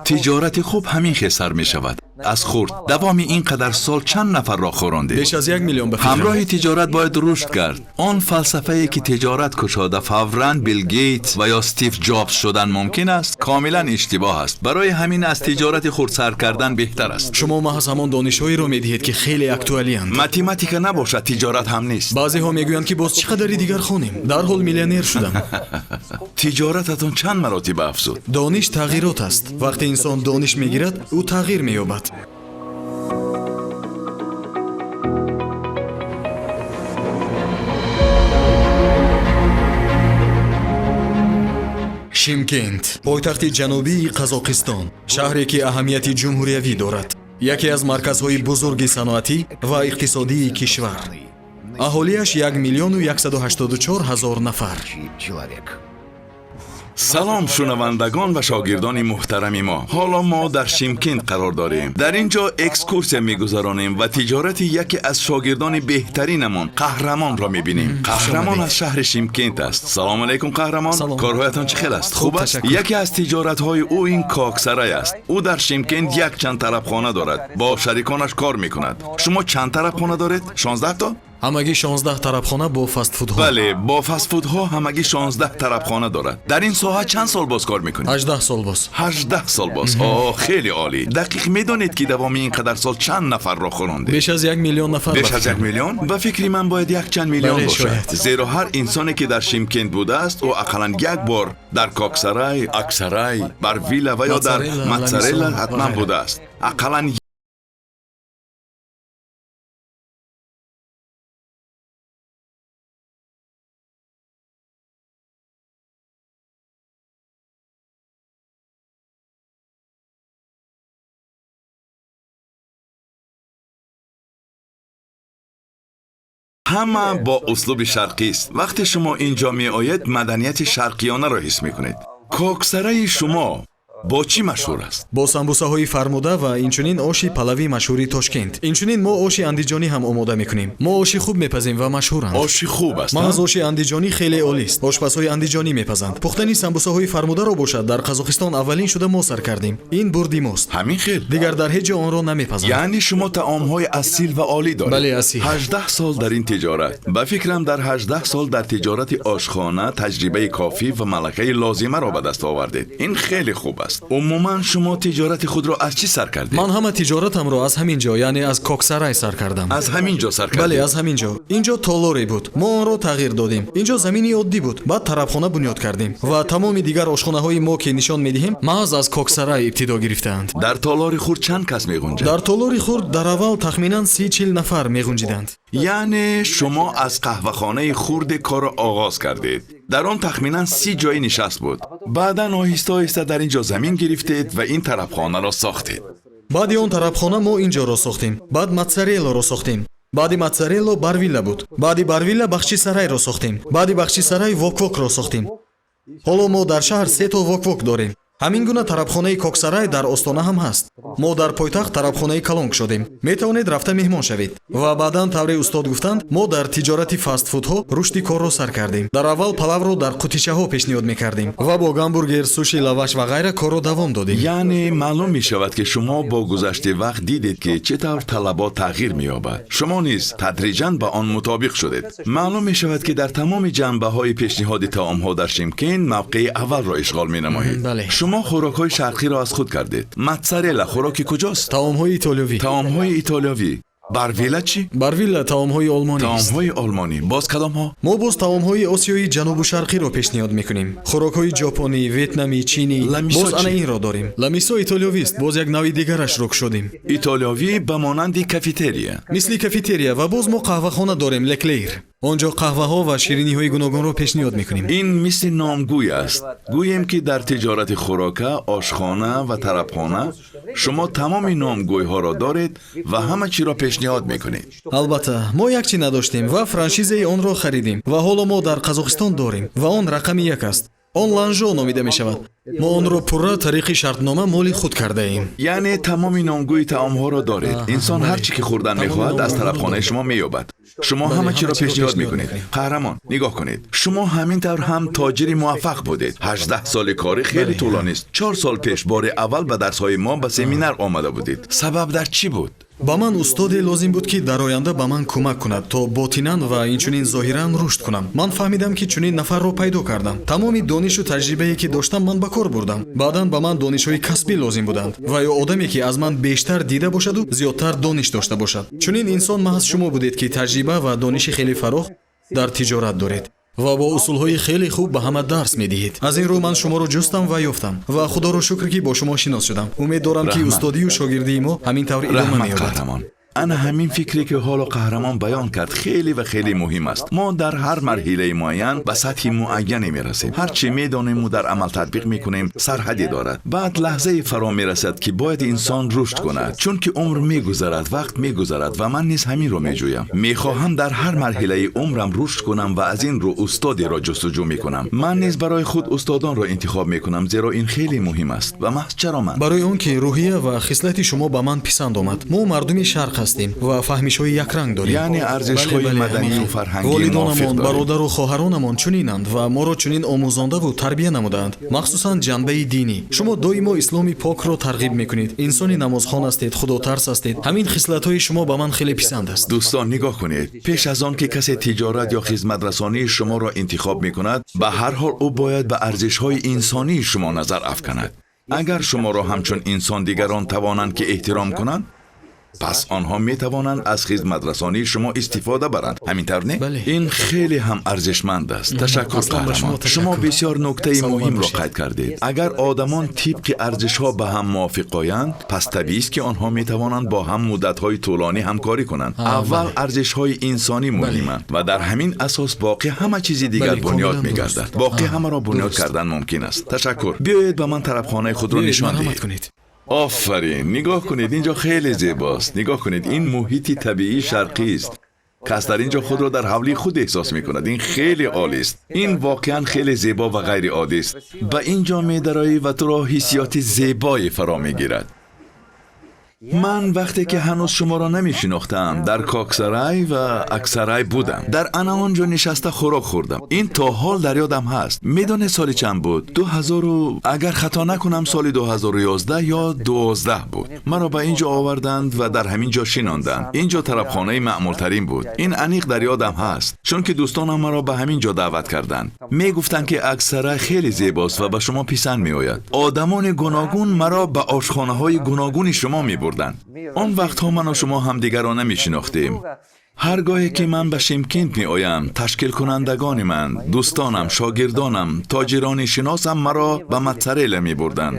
Тиҷорати хуб ҳамин хел сар мешавад. Аз хурд. Давоми ин қадар сол чанд нафарро хӯрондед? Беш аз 1 миллион, ба фикрам. Ҳамроҳи тиҷорат бояд рушд кард. Он фалсафае ки тиҷорат кушода фавран Билл Гейтс ва ё Стив Ҷобс шудан мумкин аст, комилан иштибоҳ аст. Барои ҳамин аз тиҷорати хурд сар кардан беҳтар аст. Шумо маҳз ҳамон донишҳоеро медиҳед, ки хеле актуалиянд. Математика набошад, тиҷорат ҳам нест. Баъзеҳо мегӯянд, ки боз чӣ қадари дигар хонем, дарҳол миллионер шудам. Тиҷорататон чанд маротиба афзуд? Дониш тағйирот аст. Вақте инсон дониш мегирад, ӯ тағйир меёбад. Шимкент, пойтахти ҷанубии Қазоқистон, шаҳре ки аҳамияти ҷумҳуриявӣ дорад, яке аз марказҳои бузурги саноатӣ ва иқтисодии кишвар. Аҳолиаш 1 миллиону 184 ҳазор нафар. Человек. Салом, шунавандагон ва шогирдони муҳтарами мо. Ҳоло мо дар Шимкент қарор дорем. Дар ин ҷо экскурсия мегузаронем ва тиҷорати яке аз шогирдони беҳтаринамон, Қаҳрамонро мебинем. Қаҳрамон аз шаҳри Шимкент аст. Салому алайкум, Қаҳрамон. Салом. Корҳоятон чӣ хел аст? Хуб, хуб аст. ташаккур. Яке аз тиҷоратҳои ӯ ин Коксарай аст. Ӯ дар Шимкент якчанд тарабхона дорад, бо шариконаш кор мекунад. Шумо чанд тарабхона доред? 16 то? Ҳамагӣ 16 тарабхона бо фастфудҳо. Бале, бо фастфудҳо ҳамагӣ 16 тарабхона дорад. Дар ин соҳа чанд сол боз кор мекунед? 18 сол боз. 18 сол боз. О, хеле олӣ. Дақиқ медонед, ки давоми ин қадар сол чанд нафарро хӯрондед? Беш аз 1 миллион нафар. Беш ба аз як фикрам. миллион. Ба фикри ман, бояд якчанд миллион Бале, бошад, шояд. зеро ҳар инсоне ки дар Шимкент будааст, ӯ ақаллан як бор дар Коксарай, Аксарай, Барвила ва ё дар Моцарелла, Моцарелла Ламисо ва ҳатман ғайра. будааст, ақаллан. Ҳама бо услуби шарқист. Вақте шумо ин ҷо меоед, маданияти шарқиёнаро ҳис мекунед. Коксараи шумо бо чӣ машҳур аст? Бо самбусаҳои фармуда ва инчунин оши палави машҳури Тошкент. Инчунин мо оши андиҷонӣ ҳам омода мекунем. Мо оши хуб мепазем ва машҳуранд. Оши хуб аст. Маҳз а? оши андиҷонӣ хеле олист. Ошпазҳои андиҷонӣ мепазанд. Пухтани самбусаҳои фармударо бошад, дар Қазоқистон аввалин шуда мо сар кардем. Ин бурди мост. Ҳамин хел. Дигар дар ҳеҷ ҷо онро намепазанд. Яъне шумо таомҳои асил ва олӣ доред. Бале, асил. 18 сол дар ин тиҷорат. Ба фикрам, дар 18 сол дар тиҷорати ошхона таҷрибаи кофӣ ва малакаи лозимаро ба даст овардед. Ин хеле хуб аст. Умуман, шумо тиҷорати худро аз чӣ сар кардед? Ман ҳама тиҷоратамро аз ҳамин ҷо, яъне аз Коксарай сар кардам. Аз ҳамин ҷо сар кардед? Бале, аз ҳамин ҷо. Ин ҷо толоре буд, мо онро тағйир додем. Ин ҷо замини оддӣ буд, баъд тарабхона бунёд кардем ва тамоми дигар ошхонаҳои мо, ки нишон медиҳем, маҳз аз Коксарай ибтидо гирифтаанд. Дар толори хурд чанд кас меғунҷад? Дар толори хурд дар аввал тахминан 30-40 нафар меғунҷиданд. Яъне шумо аз қаҳвахонаи хурде корро оғоз кардед. Дар он тахминан 30 ҷои нишаст буд. Баъдан оҳиста оҳиста дар ин ҷо замин гирифтед ва ин тарабхонаро сохтед. Баъди он тарабхона мо ин ҷоро сохтем, баъд Матсареллоро сохтем, баъди Матсарелло Барвилла буд, баъди Барвилла Бахчисарайро сохтем, баъди Бахчисарай Воквокро сохтем. Ҳоло мо дар шаҳр се то Воквок дорем. Ҳамин гуна тарабхонаи Коксарай дар Остона ҳам ҳаст. Мо дар пойтахт тарабхонаи калон кушодем, метавонед рафта меҳмон шавед. Ва баъдан, тавре устод гуфтанд, мо дар тиҷорати фастфудҳо рушди корро сар кардем. Дар аввал палавро дар қутичаҳо пешниҳод мекардем ва бо гамбургер, суши, лаваш ва ғайра корро давом додем. Яъне маълум мешавад, ки шумо бо гузашти вақт дидед, ки чӣ тавр талабот тағйир меёбад. Шумо низ тадриҷан ба он мутобиқ шудед. Маълум мешавад, ки дар тамоми ҷанбаҳои пешниҳоди таомҳо дар Шимкент мавқеи аввалро ишғол менамоед. Бале. Шумо хӯрокҳои шарқиро аз худ кардед. Матсарелла хӯроки куҷост? Таомҳои итолиёвӣ. Таомҳои итолиёвӣ. Барвила чӣ? Барвилла таомҳои олмонӣ аст. Таомҳои олмонӣ. Боз кадомҳо? Мо боз таомҳои Осиёи Ҷанубу Шарқиро пешниҳод мекунем, хӯрокҳои ҷопонӣ, ветнамӣ, чинӣ. Ламисо Боз ана чӣ? инро дорем. Ламисо итолиёвист, боз як нави дигарашро кушодем. Итолиёвӣ ба монанди кафетерия. Мисли кафетерия. Ва боз мо қаҳвахона дорем, Леклейр. Он ҷо қаҳваҳо ва шириниҳои гуногунро пешниҳод мекунем. Ин мисли номгӯй аст. Гӯем, ки дар тиҷорати хӯрока, ошхона ва тарабхона шумо тамоми номгӯйҳоро доред ва ҳама чиро пешниҳод мекунед. Албатта, мо як чи надоштем ва франшизаи онро харидем ва ҳоло мо дар Қазоқистон дорем ва он рақами як аст. Он Ланжо номида мешавад. Мо онро пурра тариқи шартнома моли худ кардаем. Яъне тамоми номгӯи таомҳоро доред. Инсон ҳар чӣ ки хӯрдан Тамоми мехоҳад, аз номгӯйҳоро тарабхонаи дорем. шумо меёбад. Шумо Бале, ҳама чиро ҳама чиро пешниҳод пешниҳод мекунед. мекунем. Қаҳрамон, нигоҳ кунед, шумо ҳамин тавр ҳам тоҷири муваффақ будед. 18 соли корӣ хеле тӯлонист. 4 сол пеш бори аввал ба дарсҳои мо, ба семинар омада будед. Сабаб дар чӣ буд? Ба ман устоде лозим буд, ки дар оянда ба ман кӯмак кунад, то ботинан ва инчунин зоҳиран рушд кунам. Ман фаҳмидам, ки чунин нафарро пайдо кардам. Тамоми донишу таҷрибае, ки доштам, ман ба кор бурдам. Баъдан ба ман донишҳои касбӣ лозим буданд ва ё одаме, ки аз ман бештар дида бошаду зиёдтар дониш дошта бошад. Чунин инсон маҳз шумо будед, ки таҷриба ва дониши хеле фарох дар тиҷорат доред ва бо усулҳои хеле хуб ба ҳама дарс медиҳед. Аз ин рӯ ман шуморо ҷустам ва ёфтам ва худоро шукр, ки бо шумо шинос шудам. Умед дорам, ки Раҳмат. устодию шогирдии мо ҳамин тавр идома Раҳмат. меёбад. Қаҳрамон, ана ҳамин фикре, ки ҳоло қаҳрамон баён кард, хеле ва хеле муҳим аст. Мо дар ҳар марҳилаи муайян ба сатҳи муайяне мерасем. Ҳар чӣ медонему дар амал татбиқ мекунем, сарҳаде дорад. Баъд лаҳзае фаро мерасад, ки бояд инсон рушд кунад, чунки умр мегузарад, вақт мегузарад ва ман низ ҳаминро меҷӯям. Мехоҳам дар ҳар марҳилаи умрам рушд кунам ва аз ин рӯ устодеро ҷустуҷӯ мекунам. Ман низ барои худ устодонро интихоб мекунам, зеро ин хеле муҳим аст. Ва маҳз чаро ман? Барои он ки рӯҳия ва хислати шумо ба ман писанд омад. Мо мардуми шарқ ҳастем ва фаҳмишҳои якранг дорем. Яъне арзишҳои Бале, бале, маданию ҳамин. фарҳангӣ мувофиқ Волидонамон, дорем. бародару хоҳаронамон чунинанд ва моро чунин омӯзондаву тарбия намудаанд, махсусан ҷанбаи динӣ. Шумо доимо исломи покро тарғиб мекунед. Инсони намозхон ҳастед, худотарс ҳастед. Ҳамин хислатҳои шумо ба ман хеле писанд аст. Дӯстон, нигоҳ кунед, пеш аз он ки касе тиҷорат ё хизматрасонии шуморо интихоб мекунад, ба ҳар ҳол ӯ бояд ба арзишҳои инсонии шумо назар афканад. Агар шуморо ҳамчун инсон дигарон тавонанд, ки эҳтиром кунанд, пас онҳо метавонанд аз хизматрасонии шумо истифода баранд. Ҳамин тавр, не? Бале. Ин хеле ҳам арзишманд аст. Ташаккур. Аслан ба шумо Қаҳрамон, шумо ташаккур. бисёр нуктаи Саломат муҳимро бошед. қайд кардед. Агар одамон тибқи арзишҳо ба ҳам мувофиқ оянд, пас табиист, ки онҳо метавонанд бо ҳам муддатҳои тӯлонӣ ҳамкорӣ кунанд. Аввал арзишҳои инсонӣ муҳиманд ва дар ҳамин асос боқӣ ҳама чизи дигар бунёд Комилан мегардад. дуруст. Боқӣ ҳамаро бунёд кардан мумкин аст. Ташаккур. Биёед, ба ман тарабхонаи худро Биёед, нишон марҳамат диҳед. кунед. Офарин! Нигоҳ кунед, ин ҷо хеле зебост. Нигоҳ кунед, ин муҳити табиии шарқист. Кас дар ин ҷо худро дар ҳавлии худ эҳсос мекунад. Ин хеле олист. Ин воқеан хеле зебо ва ғайриоддист. Ба ин ҷо медароӣ ва туро ҳиссиёти зебое фаро мегирад. Ман вақте ки ҳанӯз шуморо намешинохтам, дар Коксарай ва Аксарай будам. Дар ана он ҷо нишаста хӯрок хӯрдам. Ин то ҳол дар ёдам ҳаст. Медонед, соли чанд буд? Дуҳазору, агар хато накунам, соли 2011 ё 12 буд. Маро ба ин ҷо оварданд ва дар ҳамин ҷо шинонданд. Ин ҷо тарабхонаи маъмултарин буд. Ин аниқ дар ёдам ҳаст, чунки дӯстонам маро ба ҳамин ҷо даъват карданд. Мегуфтанд, ки Аксарай хеле зебост ва ба шумо писанд меояд. Одамони гуногун маро ба ошхонаҳои гуногуни шумо мебурданд. Он вақтҳо ману шумо ҳамдигарро намешинохтем. Ҳар гоҳе ки ман ба Шимкент меоям, ташкилкунандагони ман, дӯстонам, шогирдонам, тоҷирони шиносам маро ба Матсарела мебурданд,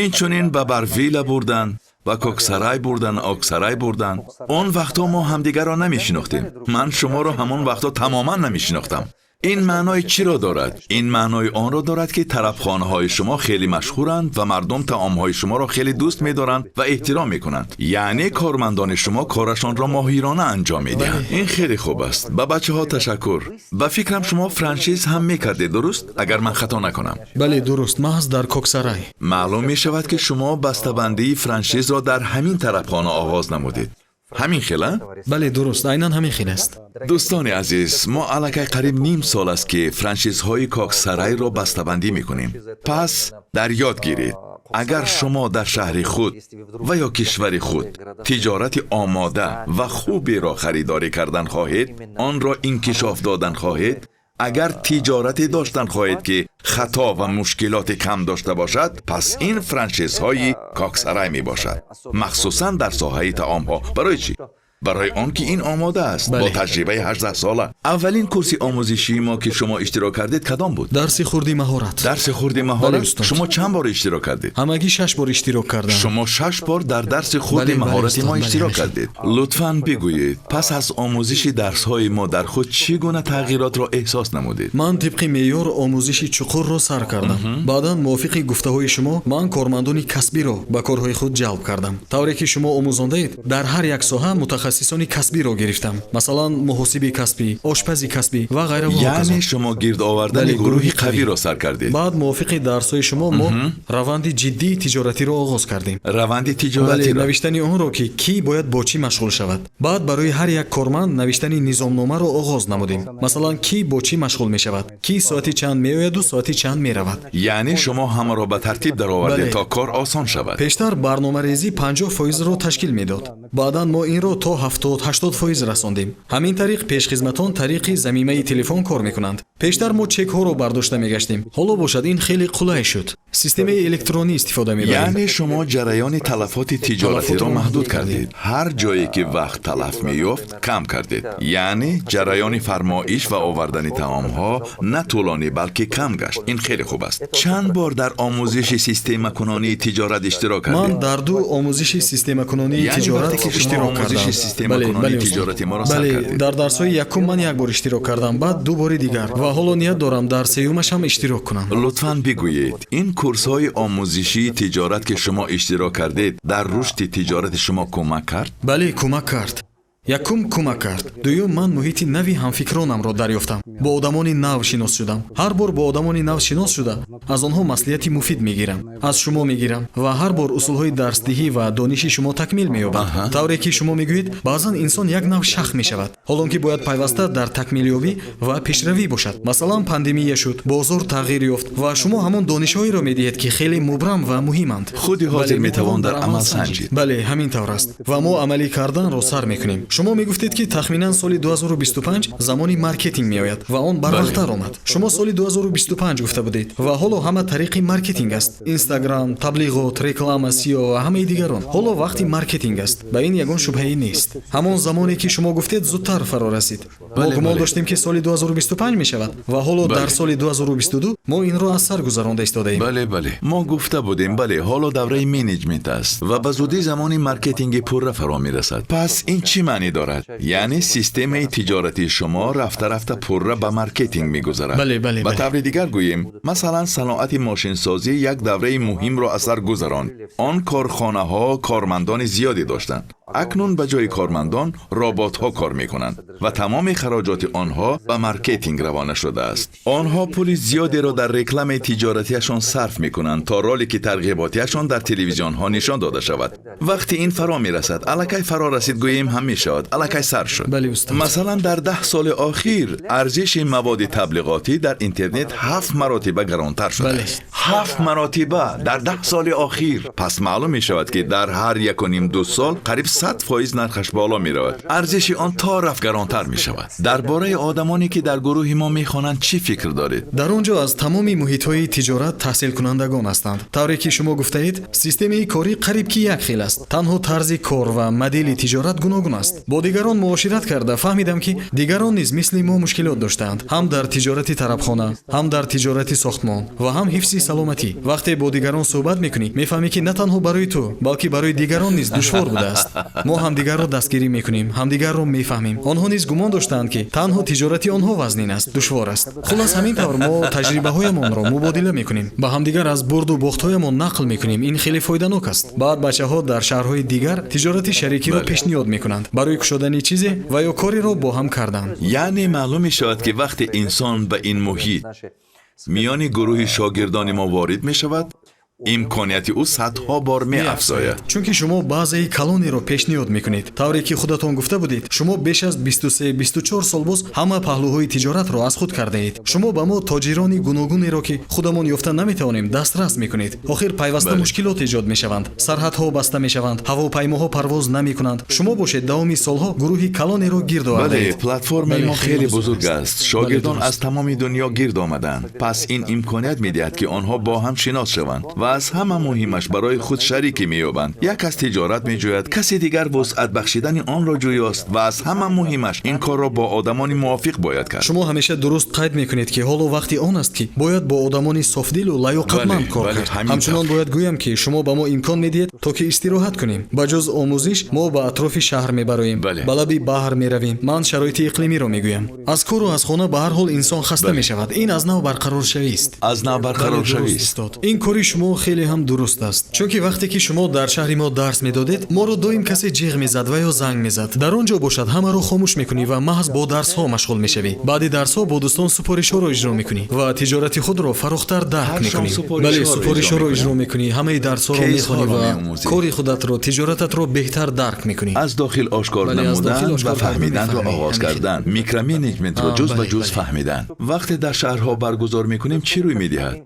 инчунин ба Барвила бурданд, ба Коксарай бурданд, Оксарай бурданд. Он вақтҳо мо ҳамдигарро намешинохтем. Ман шуморо ҳамон вақтҳо тамоман намешинохтам. Ин маънои чиро дорад? Ин маънои онро дорад, ки тарабхонаҳои шумо хеле машҳуранд ва мардум таомҳои шуморо хеле дӯст медоранд ва эҳтиром мекунанд. Яъне кормандони шумо корашонро моҳирона анҷом медиҳанд. Ин хеле хуб аст. Ба бачаҳо ташаккур. Ба фикрам, шумо франшиз ҳам мекардед, дуруст, агар ман хато накунам? Бале, дуруст, маҳз дар Коксарай. Маълум мешавад, ки шумо бастабандии франшизро дар ҳамин тарабхона оғоз намудед. Ҳамин хел, а? Бале, дуруст, айнан ҳамин хел аст. Дӯстони азиз, мо аллакай қариб ним сол аст, ки франшизҳои Коксарайро бастабандӣ мекунем. Пас дар ёд гиред, агар шумо дар шаҳри худ ва ё кишвари худ тиҷорати омода ва хуберо харидорӣ кардан хоҳед, онро инкишоф додан хоҳед, агар тиҷорате доштан хоҳед, ки хато ва мушкилоти кам дошта бошад, пас ин франшизҳои Коксарай мебошад, махсусан дар соҳаи таомҳо. Барои чӣ? Барои он ки ин омода аст, бо таҷрибаи 18 сола. Аввалин курси омӯзишии мо, ки шумо иштирок кардед, кадом буд? Дарси хурди маҳорат. Дарси хурди маҳорат. Шумо чанд бор иштирок кардед? Ҳамагӣ шаш бор иштирок кардам. Шумо шаш бор дар дарси хурди маҳорати мо иштирок кардед. Лутфан бигӯед, пас аз омӯзиши дарсҳои мо дар худ чӣ гуна тағйиротро эҳсос намудед? Ман тибқи меъёр омӯзиши чуқурро сар кардам. Баъдан мувофиқи гуфтаҳои шумо ман кормандони касбиро ба корҳои худ ҷалб кардам. Тавре ки шумо омӯзондаед, дар ҳар як соҳа мутахассис. Мутахассисони касбиро гирифтам, масалан, муҳосиби касбӣ, ошпази касбӣ ва ғайра ва Яъне ҳоказо. шумо гирд овардани Бале, гурӯҳи қавиро сар кардед. Баъд мувофиқи дарсҳои шумо мо раванди ҷиддии тиҷоратиро оғоз кардем. Раванди Бале, тиҷоратиро. навиштани онро, ки кӣ бояд бо чӣ машғул шавад. Баъд барои ҳар як корманд навиштани низомномаро оғоз намудем, масалан, кӣ бо чӣ машғул мешавад, кӣ соати чанд меояду соати чанд меравад. Яъне шумо ҳамаро ба тартиб даровардед, Бале. то кор осон шавад. Пештар барномарезӣ 50 фоизро ташкил медод, баъдан мо инро то 70-80 фоиз расондем. Ҳамин тариқ пешхизматон тариқи замимаи телефон кор мекунанд. Пештар мо чекҳоро бардошта мегаштем, ҳоло бошад ин хеле қулай шуд, системаи электронӣ истифода мебарем. Яъне шумо ҷараёни талафоти тиҷоратиро Талафотро маҳдуд маҳдуд кардед. Ҳар ҷое ки вақт талаф меёфт, кам кардед. Яъне ҷараёни фармоиш ва овардани таомҳо на тӯлонӣ, балки кам гашт. Ин хеле хуб аст. Чанд бор дар омӯзиши системакунонии тиҷорат иштирок Ман кардед? дар ду омӯзиши системакунонии Яъне тиҷорат вақте ки шумо иштирок омӯзиши кардам. системакунонии Бале, устод. тиҷорати моро сар Бале, кардед. дар дарсҳои якум ман як бор иштирок кардам, баъд ду бори дигар ва ҳоло ният дорам дар сеюмаш ҳам иштирок кунам. Лутфан бигӯед, ин курсҳои омӯзишии тиҷорат, ки шумо иштирок кардед, дар рушди тиҷорати шумо кӯмак кард? Бале, кӯмак кард. Якум, кӯмак кард. Дуюм, ман муҳити нави ҳамфикронамро дарёфтам, бо одамони нав шинос шудам. Ҳар бор бо одамони нав шинос шуда, аз онҳо маслиҳати муфид мегирам, аз шумо мегирам ва ҳар бор усулҳои дарсдиҳӣ ва дониши шумо такмил меёбад. Тавре ки шумо мегӯед, баъзан инсон як нав шах мешавад, ҳолон ки бояд пайваста дар такмилёбӣ ва пешравӣ бошад. Масалан, пандемия шуд, бозор тағйир ёфт ва шумо ҳамон донишҳоеро медиҳед, ки хеле мубрам ва муҳиманд. Худи ҳозир Бале, метавон дар амал санҷид. Бале, ҳамин тавр аст ва мо амалӣ карданро сар мекунем. Шумо мегуфтед, ки тахминан соли 2025 замони маркетинг меояд ва он барвақттар омад. Шумо соли 2025 гуфта будед ва ҳоло ҳама тариқи маркетинг аст: Инстаграм, таблиғот, реклама, SEO ва ҳамаи дигарон. Ҳоло вақти маркетинг аст, ба ин ягон шубҳае нест. Ҳамон замоне, ки шумо гуфтед, зудтар фаро расид. Мо гумон доштем, ки соли 2025 мешавад ва ҳоло дар соли 2022 мо инро аз сар гузаронда истодаем. Бале, мо гуфта будем, бале, ҳоло давраи менеҷмент аст ва ба зудӣ замони маркетинги пурра фаро мерасад. Пас ин чӣ маънӣ дорад? Яъне системаи тиҷоратии шумо рафта рафта пурра ба маркетинг мегузарад. Бале, бале, Ба бале. таври дигар гӯем, масалан, саноати мошинсозӣ як давраи муҳимро аз сар гузаронд. Он корхонаҳо кормандони зиёде доштанд. Акнун ба ҷои кормандон роботҳо кор мекунанд ва тамоми хароҷоти онҳо ба маркетинг равона шудааст. Онҳо пули зиёдеро дар рекламаи тиҷоратиашон сарф мекунанд, то ролики тарғиботиашон дар телевизионҳо нишон дода шавад. Вақте ин фаро мерасад, аллакай фаро расид гӯем ҳам мешавад, аллакай сар шуд. Бале, устод. Масалан, дар 10 соли охир арзиши маводи таблиғотӣ дар интернет ҳафт маротиба гаронтар шудааст. Ҳафт маротиба дар 10 соли охир. Пас маълум мешавад, ки дар ҳар якуним-ду сол қариб 100% нархаш боло меравад, арзиши он то рафт гаронтар мешавад. Дар бораи одамоне, ки дар гурӯҳи мо мехонанд, чӣ фикр доред? Дар он ҷо аз тамоми муҳитҳои тиҷорат таҳсилкунандагон ҳастанд. Тавре ки шумо гуфтаед, системаи корӣ қариб ки як хел аст, танҳо тарзи кор ва модели тиҷорат гуногун аст. Бо дигарон муошират карда фаҳмидам, ки дигарон низ мисли мо мушкилот доштаанд, ҳам дар тиҷорати тарабхона, ҳам дар тиҷорати сохтмон ва ҳам ҳифзи саломатӣ. Вақте бо дигарон суҳбат мекунӣ, мефаҳмӣ, ки на танҳо барои ту, балки барои дигарон низ душвор будааст. Мо ҳамдигарро дастгирӣ мекунем, ҳамдигарро мефаҳмем. Онҳо низ гумон доштаанд, ки танҳо тиҷорати онҳо вазнин аст, душвор аст. Хулас, ҳамин тавр мо таҷрибаҳоямонро мубодила мекунем, ба ҳамдигар аз бурду бохтҳоямон нақл мекунем. Ин хеле фоиданок аст. Баъд бачаҳо дар шаҳрҳои дигар тиҷорати шарикиро пешниҳод мекунанд барои кушодани чизе ва ё кореро бо ҳам кардан. Яъне маълум мешавад, ки вақте инсон ба ин муҳит, миёни гурӯҳи шогирдони мо ворид мешавад, имконияти ӯ садҳо бор меафзояд. Чунки шумо базаи калонеро пешниҳод мекунед. Тавре ки худатон гуфта будед, шумо беш аз 23-24 сол боз ҳама паҳлӯҳои тиҷоратро аз худ кардаед. Шумо ба мо тоҷирони гуногунеро, ки худамон ёфта наметавонем, дастрас мекунед. Охир пайваста мушкилот эҷод мешаванд, сарҳадҳо баста мешаванд, ҳавопаймоҳо парвоз намекунанд. Шумо бошед, давоми солҳо гурӯҳи калонеро гирд овардаед. Платформаи мо хеле бузург бузург аст. Шогирдон аз тамоми дунё гирд омаданд. Пас ин имконият медиҳад, ки онҳо бо ҳам шинос шаванд ва аз ҳама муҳимаш, барои худ шарике меёбанд. Як кас тиҷорат меҷӯяд, касе дигар вусъат бахшидани онро ҷӯёст ва аз ҳама муҳимаш, ин корро бо одамони мувофиқ бояд кард. Шумо ҳамеша дуруст қайд мекунед, ки ҳоло вақти он аст, ки бояд бо одамони софдилу лаёқатманд кор кард. Ҳамчунон бояд гӯям, ки шумо ба мо имкон медиҳед, то ки истироҳат кунем. Ба ҷуз омӯзиш мо ба атрофи шаҳр мебароем, ба лаби баҳр меравем. Ман шароити иқлимиро мегӯям. Аз кору аз хона ба ҳар ҳол инсон хаста мешавад. Ин аз нав барқароршавист. Аз нав барқароршавист. Ин кори шумо. шумо хеле ҳам дуруст аст, чунки вақте ки шумо дар шаҳри мо дарс медодед, моро доим касе ҷиғ мезад ва ё занг мезад. Дар он ҷо бошад, ҳамаро хомӯш мекунӣ ва маҳз бо дарсҳо машғул мешавӣ. Баъди дарсҳо бо дӯстон супоришҳоро иҷро мекунӣ ва тиҷорати худро фарохтар дарк мекунӣ. Бале, супоришҳоро иҷро мекунӣ, ҳамаи дарсҳоро мехонӣ ва кори худатро, тиҷорататро беҳтар дарк мекунӣ. Аз дохил ошкор намудан ва фаҳмиданро оғоз кардан, микроменеҷментро ҷуз ба ҷуз фаҳмидан. Вақте дар шаҳрҳо баргузор мекунем, чӣ рӯй медиҳад?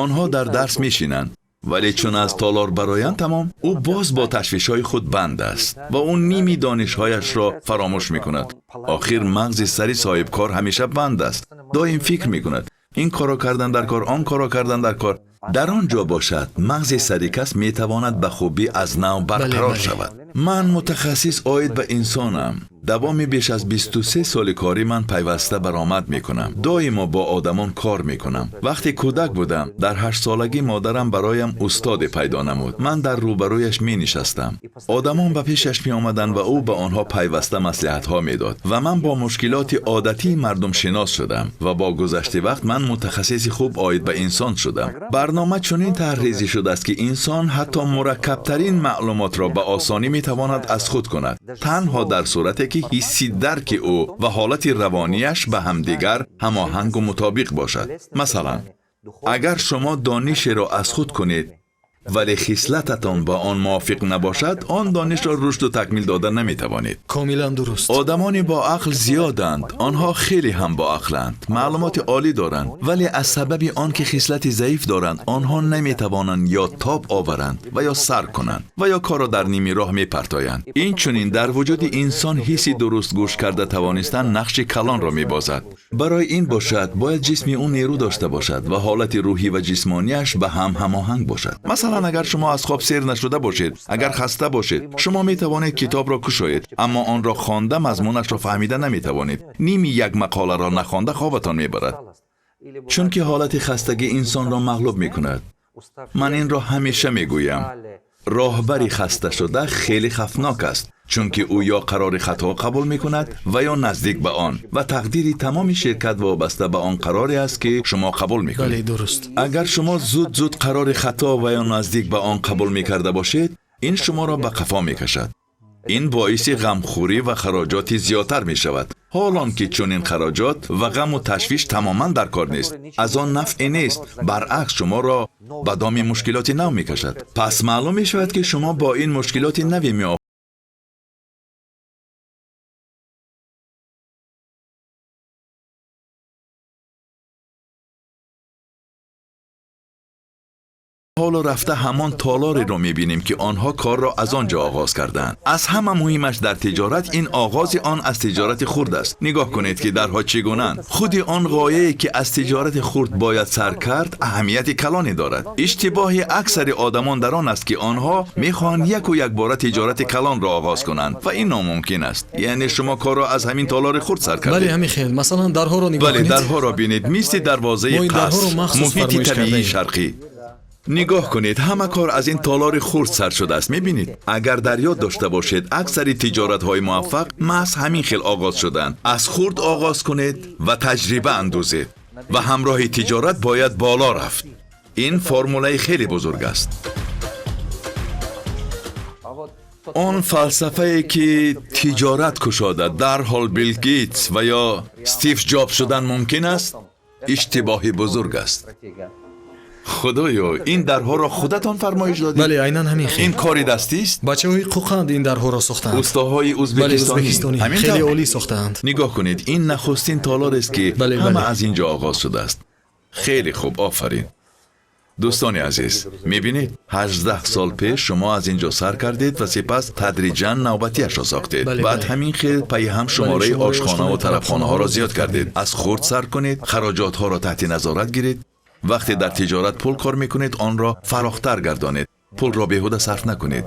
Онҳо дар дарс мешинанд, вале чун аз толор бароянд, тамом, ӯ боз бо ташвишҳои худ банд аст ва ӯ ними донишҳояшро фаромӯш мекунад. Охир мағзи сари соҳибкор ҳамеша банд аст, доим фикр мекунад: ин корро кардан дар кор, он корро кардан дар кор. Дар он ҷо бошад, мағзи сари кас метавонад ба хубӣ аз нав барқарор шавад. Ман мутахассис оид ба инсонам. Давоми беш аз 23 соли корӣ ман пайваста баромад мекунам, доимо бо одамон кор мекунам. Вақте кӯдак будам, дар 8-солагӣ модарам бароям устоде пайдо намуд. Ман дар рӯбарӯяш менишастам. Одамон ба пешаш меомаданд ва ӯ ба онҳо пайваста маслиҳатҳо медод ва ман бо мушкилоти одатии мардум шинос шудам ва бо гузашти вақт ман мутахассиси хуб оид ба инсон шудам. Барнома чунин тарҳрезӣ шудааст, ки инсон ҳатто мураккабтарин маълумотро ба осонӣ метавонад аз худ кунад, танҳо дар сурате ки ҳисси дарки ӯ ва ҳолати равонияш ба ҳамдигар ҳамоҳангу мутобиқ бошад. Масалан, агар шумо донишеро аз худ кунед, вале хислататон ба он мувофиқ набошад, он донишро рушду такмил дода наметавонед. Комилан дуруст. Одамони бо ақл зиёданд, онҳо хеле ҳам боақланд, маълумоти олӣ доранд, вале аз сабаби он ки хислати заиф доранд, онҳо наметавонанд ё тоб оваранд ва ё сар кунанд ва ё корро дар ними роҳ мепартоянд. Инчунин дар вуҷуди инсон ҳисси дуруст гӯш карда тавонистан нақши калонро мебозад. Барои ин бошад, бояд ҷисми ӯ нерӯ дошта бошад ва ҳолати рӯҳӣ ва ҷисмонияш ба ҳам ҳамоҳанг бошад. Масалан, агар шумо аз хоб сер нашуда бошед, агар хаста бошед, шумо метавонед китобро кушоед, аммо онро хонда мазмунашро фаҳмида наметавонед. Ними як мақоларо нахонда хобатон мебарад, чунки ҳолати хастагӣ инсонро мағлуб мекунад. Ман инро ҳамеша мегӯям: роҳбари хаста шуда хеле хавфнок аст, чунки ӯ ё қарори хато қабул мекунад ва ё наздик ба он, ва тақдири тамоми ширкат вобаста ба он қароре аст, ки шумо қабул мекунед. Бале, дуруст. Агар шумо зуд-зуд қарори хато ва ё наздик ба он қабул мекарда бошед, ин шуморо ба қафо мекашад. Ин боиси ғамхӯрӣ ва хароҷоти зиёдтар мешавад, ҳолон ки чунин хароҷот ва ғаму ташвиш тамоман дар кор нест, аз он нафъе нест, баръакс шуморо ба доми мушкилоти нав мекашад. Пас маълум мешавад, ки шумо бо ин мушкилоти наве ҳоло рафта ҳамон толореро мебинем, ки онҳо корро аз он ҷо оғоз карданд. Аз ҳама муҳимаш дар тиҷорат ин оғози он аз тиҷорати хурд аст. Нигоҳ кунед, ки дарҳо чӣ гунанд. Худи он ғояе, ки аз тиҷорати хурд бояд сар кард, аҳамияти калоне дорад. Иштибоҳи аксари одамон дар он аст, ки онҳо мехоҳанд яку якбора тиҷорати калонро оғоз кунанд ва ин номумкин аст. Яъне шумо корро аз ҳамин толори хурд сар кардед. Бале, ҳамин хел. Масалан, дарҳоро нигоҳ Бале, кунед. дарҳоро бинед, мисли дарвозаи Мо ин дарҳоро қаср, махсус муҳити фармоиш табиии кардаем. шарқӣ. Нигоҳ кунед, ҳама кор аз ин толори хурд сар шудааст. Мебинед, агар дар ёд дошта бошед, аксари тиҷоратҳои муваффақ маҳз ҳамин хел оғоз шуданд. Аз хурд оғоз кунед ва таҷриба андӯзед ва ҳамроҳи тиҷорат бояд боло рафт. Ин формулаи хеле бузург аст. Он фалсафае, ки тиҷорат кушода дарҳол Билл Гейтс ва ё Стив Ҷобс шудан мумкин аст, иштибоҳи бузург аст. Худоё, ин дарҳоро худатон фармоиш додед? Бале, айнан ҳамин хел. Ин кори дастист? Бачаҳои Қӯқанд ин дарҳоро сохтаанд. Устоҳои Бале, ӯзбекистонӣ. ӯзбекистонӣ. Ҳамин Хеле тавр? олӣ сохтаанд. Нигоҳ кунед, ин нахустин толорест, ки ҳама аз ин ҷо оғоз шудааст. Хеле хуб, офарин. Дӯстони азиз, мебинед, 18 сол пеш шумо аз ин ҷо сар кардед ва сипас тадриҷан навбатиашро сохтед. Баъд ҳамин хел пайи ҳам шумораи шумораи ошхонаву ошхонаи тарабхонаҳоро зиёд кардед. кардед. Аз хурд сар кунед, хароҷотҳоро таҳти назорат гиред. Вақте дар тиҷорат пул кор мекунед, онро фарохтар гардонед. Пулро беҳуда сарф накунед.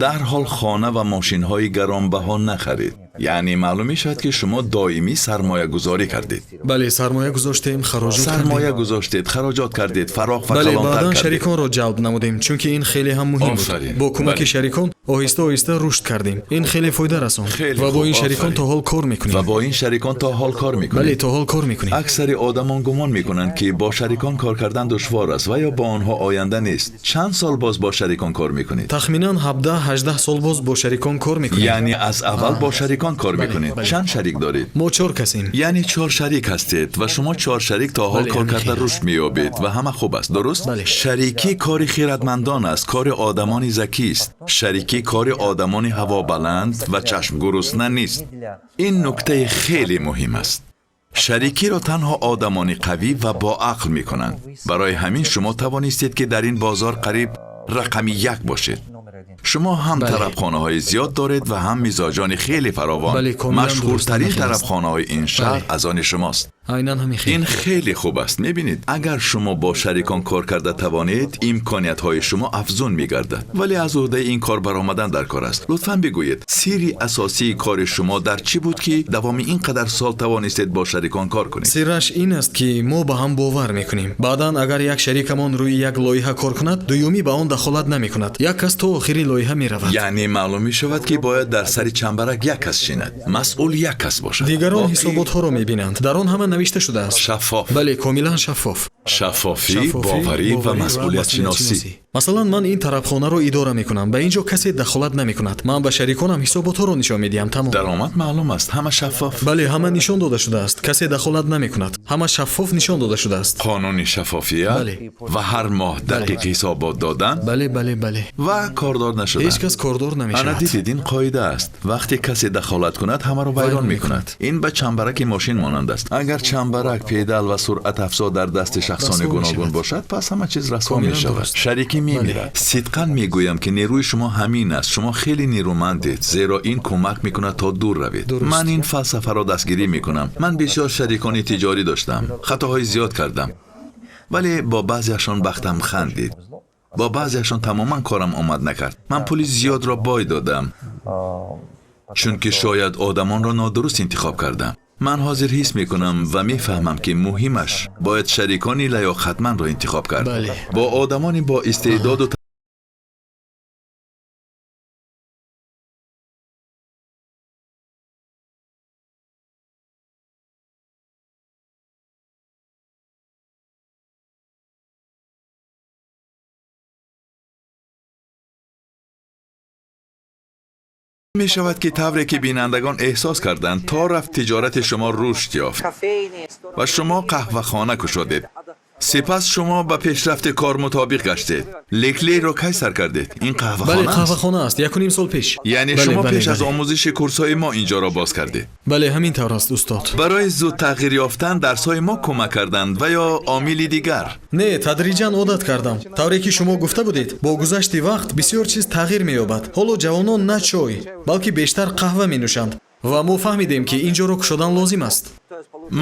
Дарҳол хона ва мошинҳои гаронбаҳо нахаред. Яъне маълум мешавад, ки шумо доимӣ сармоягузорӣ кардед. Бале, сармоя гузоштем, хароҷот Сармоя кардем. гузоштед, хароҷот кардед, фарох ва Бале, калонтар баъдан кардед. шариконро ҷалб намудем, чунки ин хеле ҳам муҳим буд. Офарин. Бо кӯмаки шарикон Оҳиста оҳиста рушд кардем. Ин хеле фоида расонд. Хеле Ва бо хуб, ин шарикон офарин. то ҳол кор мекунем. Ва бо ин шарикон то ҳол кор Бале, мекунед? То ҳол кор мекунем. Аксари одамон гумон мекунанд, ки бо шарикон кор кардан душвор аст ва ё бо онҳо оянда нест. Чанд сол боз бо шарикон кор мекунед? Тахминан 17-18 сол боз бо шарикон кор мекунем. Яъне аз аввал бо шарикон кор мекунед? Бале. Чанд шарик доред? Мо чор касем. Яъне чор шарик ҳастед ва шумо чор шарик то ҳол Бале, кор ҳамин карда хел аст. рушд меёбед ва ҳама хуб аст, дуруст? Бале. Шарикӣ кори хиратмандон аст, кори одамони закист. Шарикӣ кори одамони ҳавобаланд ва чашмгурусна нест. Ин нуктаи хеле муҳим аст. Шарикиро танҳо одамони қавӣ ва боақл мекунанд. Барои ҳамин шумо тавонистед, ки дар ин бозор қариб рақами як бошед. Шумо ҳам Бале. тарабхонаҳои зиёд доред ва ҳам мизоҷони хеле фаровон. Бале, комилан дуруст, Машҳуртарин ҳамин хел аст. тарабхонаҳои ин шаҳр Бале. аз они шумост. Айнан ҳамин хел. Ин хеле хуб аст. Мебинед, агар шумо бо шарикон кор карда тавонед, имкониятҳои шумо афзун мегардад, вале аз уҳдаи ин кор баромадан дар кор аст. Лутфан бигӯед, сирри асосии кори шумо дар чӣ буд, ки давоми ин қадар сол тавонистед бо шарикон кор кунед? Сирраш ин аст, ки мо ба ҳам бовар мекунем. Баъдан агар як шарикамон рӯи як лоиҳа кор кунад, дуюмӣ ба он дахолат намекунад. Як кас то охири лоиҳа меравад. Яъне маълум мешавад, ки бояд дар сари чамбарак як кас шинад, масъул як кас бошад. Дигарон Боқӣ ҳисоботҳоро мебинанд. Дар он ҳама навишта шудааст. Шаффоф. Бале, комилан шаффоф. Шаффофӣ, боварӣ ва масъулиятшиносӣ. Масалан, ман ин тарабхонаро идора мекунам. Ба ин ҷо касе дахолат намекунад. Ман ба шариконам ҳисоботҳоро нишон медиҳам, тамом. Даромад маълум аст, ҳама шаффоф. Бале, ҳама нишон дода шудааст. Касе дахолат намекунад. Ҳама шаффоф нишон дода шудааст. Қонуни шаффофият. Бале. Ва ҳар моҳ дақиқ ҳисобот додан. Бале. Ва кордор нашудан. Ҳеҷ кас кордор Ана, намешавад. дидед, ин қоида аст. Вақте касе дахолат кунад, ҳамаро вайрон Вайрон мекунад. Ин ба чамбараки мошин монанд аст. Агар чамбарак, педал ва суръатафзо дар дасти шахсони Расво гуногун мешавад. бошад, пас ҳама чиз расво Комилан мешавад, дуруст. шарикӣ мемирад. Сидқан мегӯям, ки нерӯи шумо ҳамин аст. Шумо хеле нерӯмандед, зеро ин кӯмак мекунад, то дур равед. Дуруст. Ман ин фалсафаро дастгирӣ мекунам. Ман бисёр шарикони тиҷорӣ доштам, хатоҳои зиёд кардам, вале бо баъзеашон бахтам хандид, бо баъзеашон тамоман корам омад накард. Ман пули зиёдро бой додам, чунки шояд одамонро нодуруст интихоб кардам. Ман ҳозир ҳис мекунам ва мефаҳмам, ки муҳимаш бояд шарикони лаёқатмандро интихоб кард. Бале. Бо одамони бо истеъдоду мешавад, ки тавре ки бинандагон эҳсос карданд, то рафт тиҷорати шумо рушд ёфт ва шумо қаҳвахона кушодед. Сипас шумо ба пешрафти кор мутобиқ гаштед. Леклейро кай сар кардед? Ин Бале. қаҳвахона аст? Қаҳвахона аст, 1,5 сол пеш. Яъне Бале, шумо бале, пеш аз бале. омӯзиши курсҳои мо ин ҷоро боз кардед? Бале, ҳамин тавр аст, устод. Барои зуд тағйир ёфтан дарсҳои мо кӯмак карданд ва ё омили дигар? Не, тадриҷан одат кардам. Тавре ки шумо гуфта будед, бо гузашти вақт бисёр чиз тағйир меёбад. Ҳоло ҷавонон на чой, балки бештар қаҳва менӯшанд ва мо фаҳмидем, ки ин ҷоро кушодан лозим аст.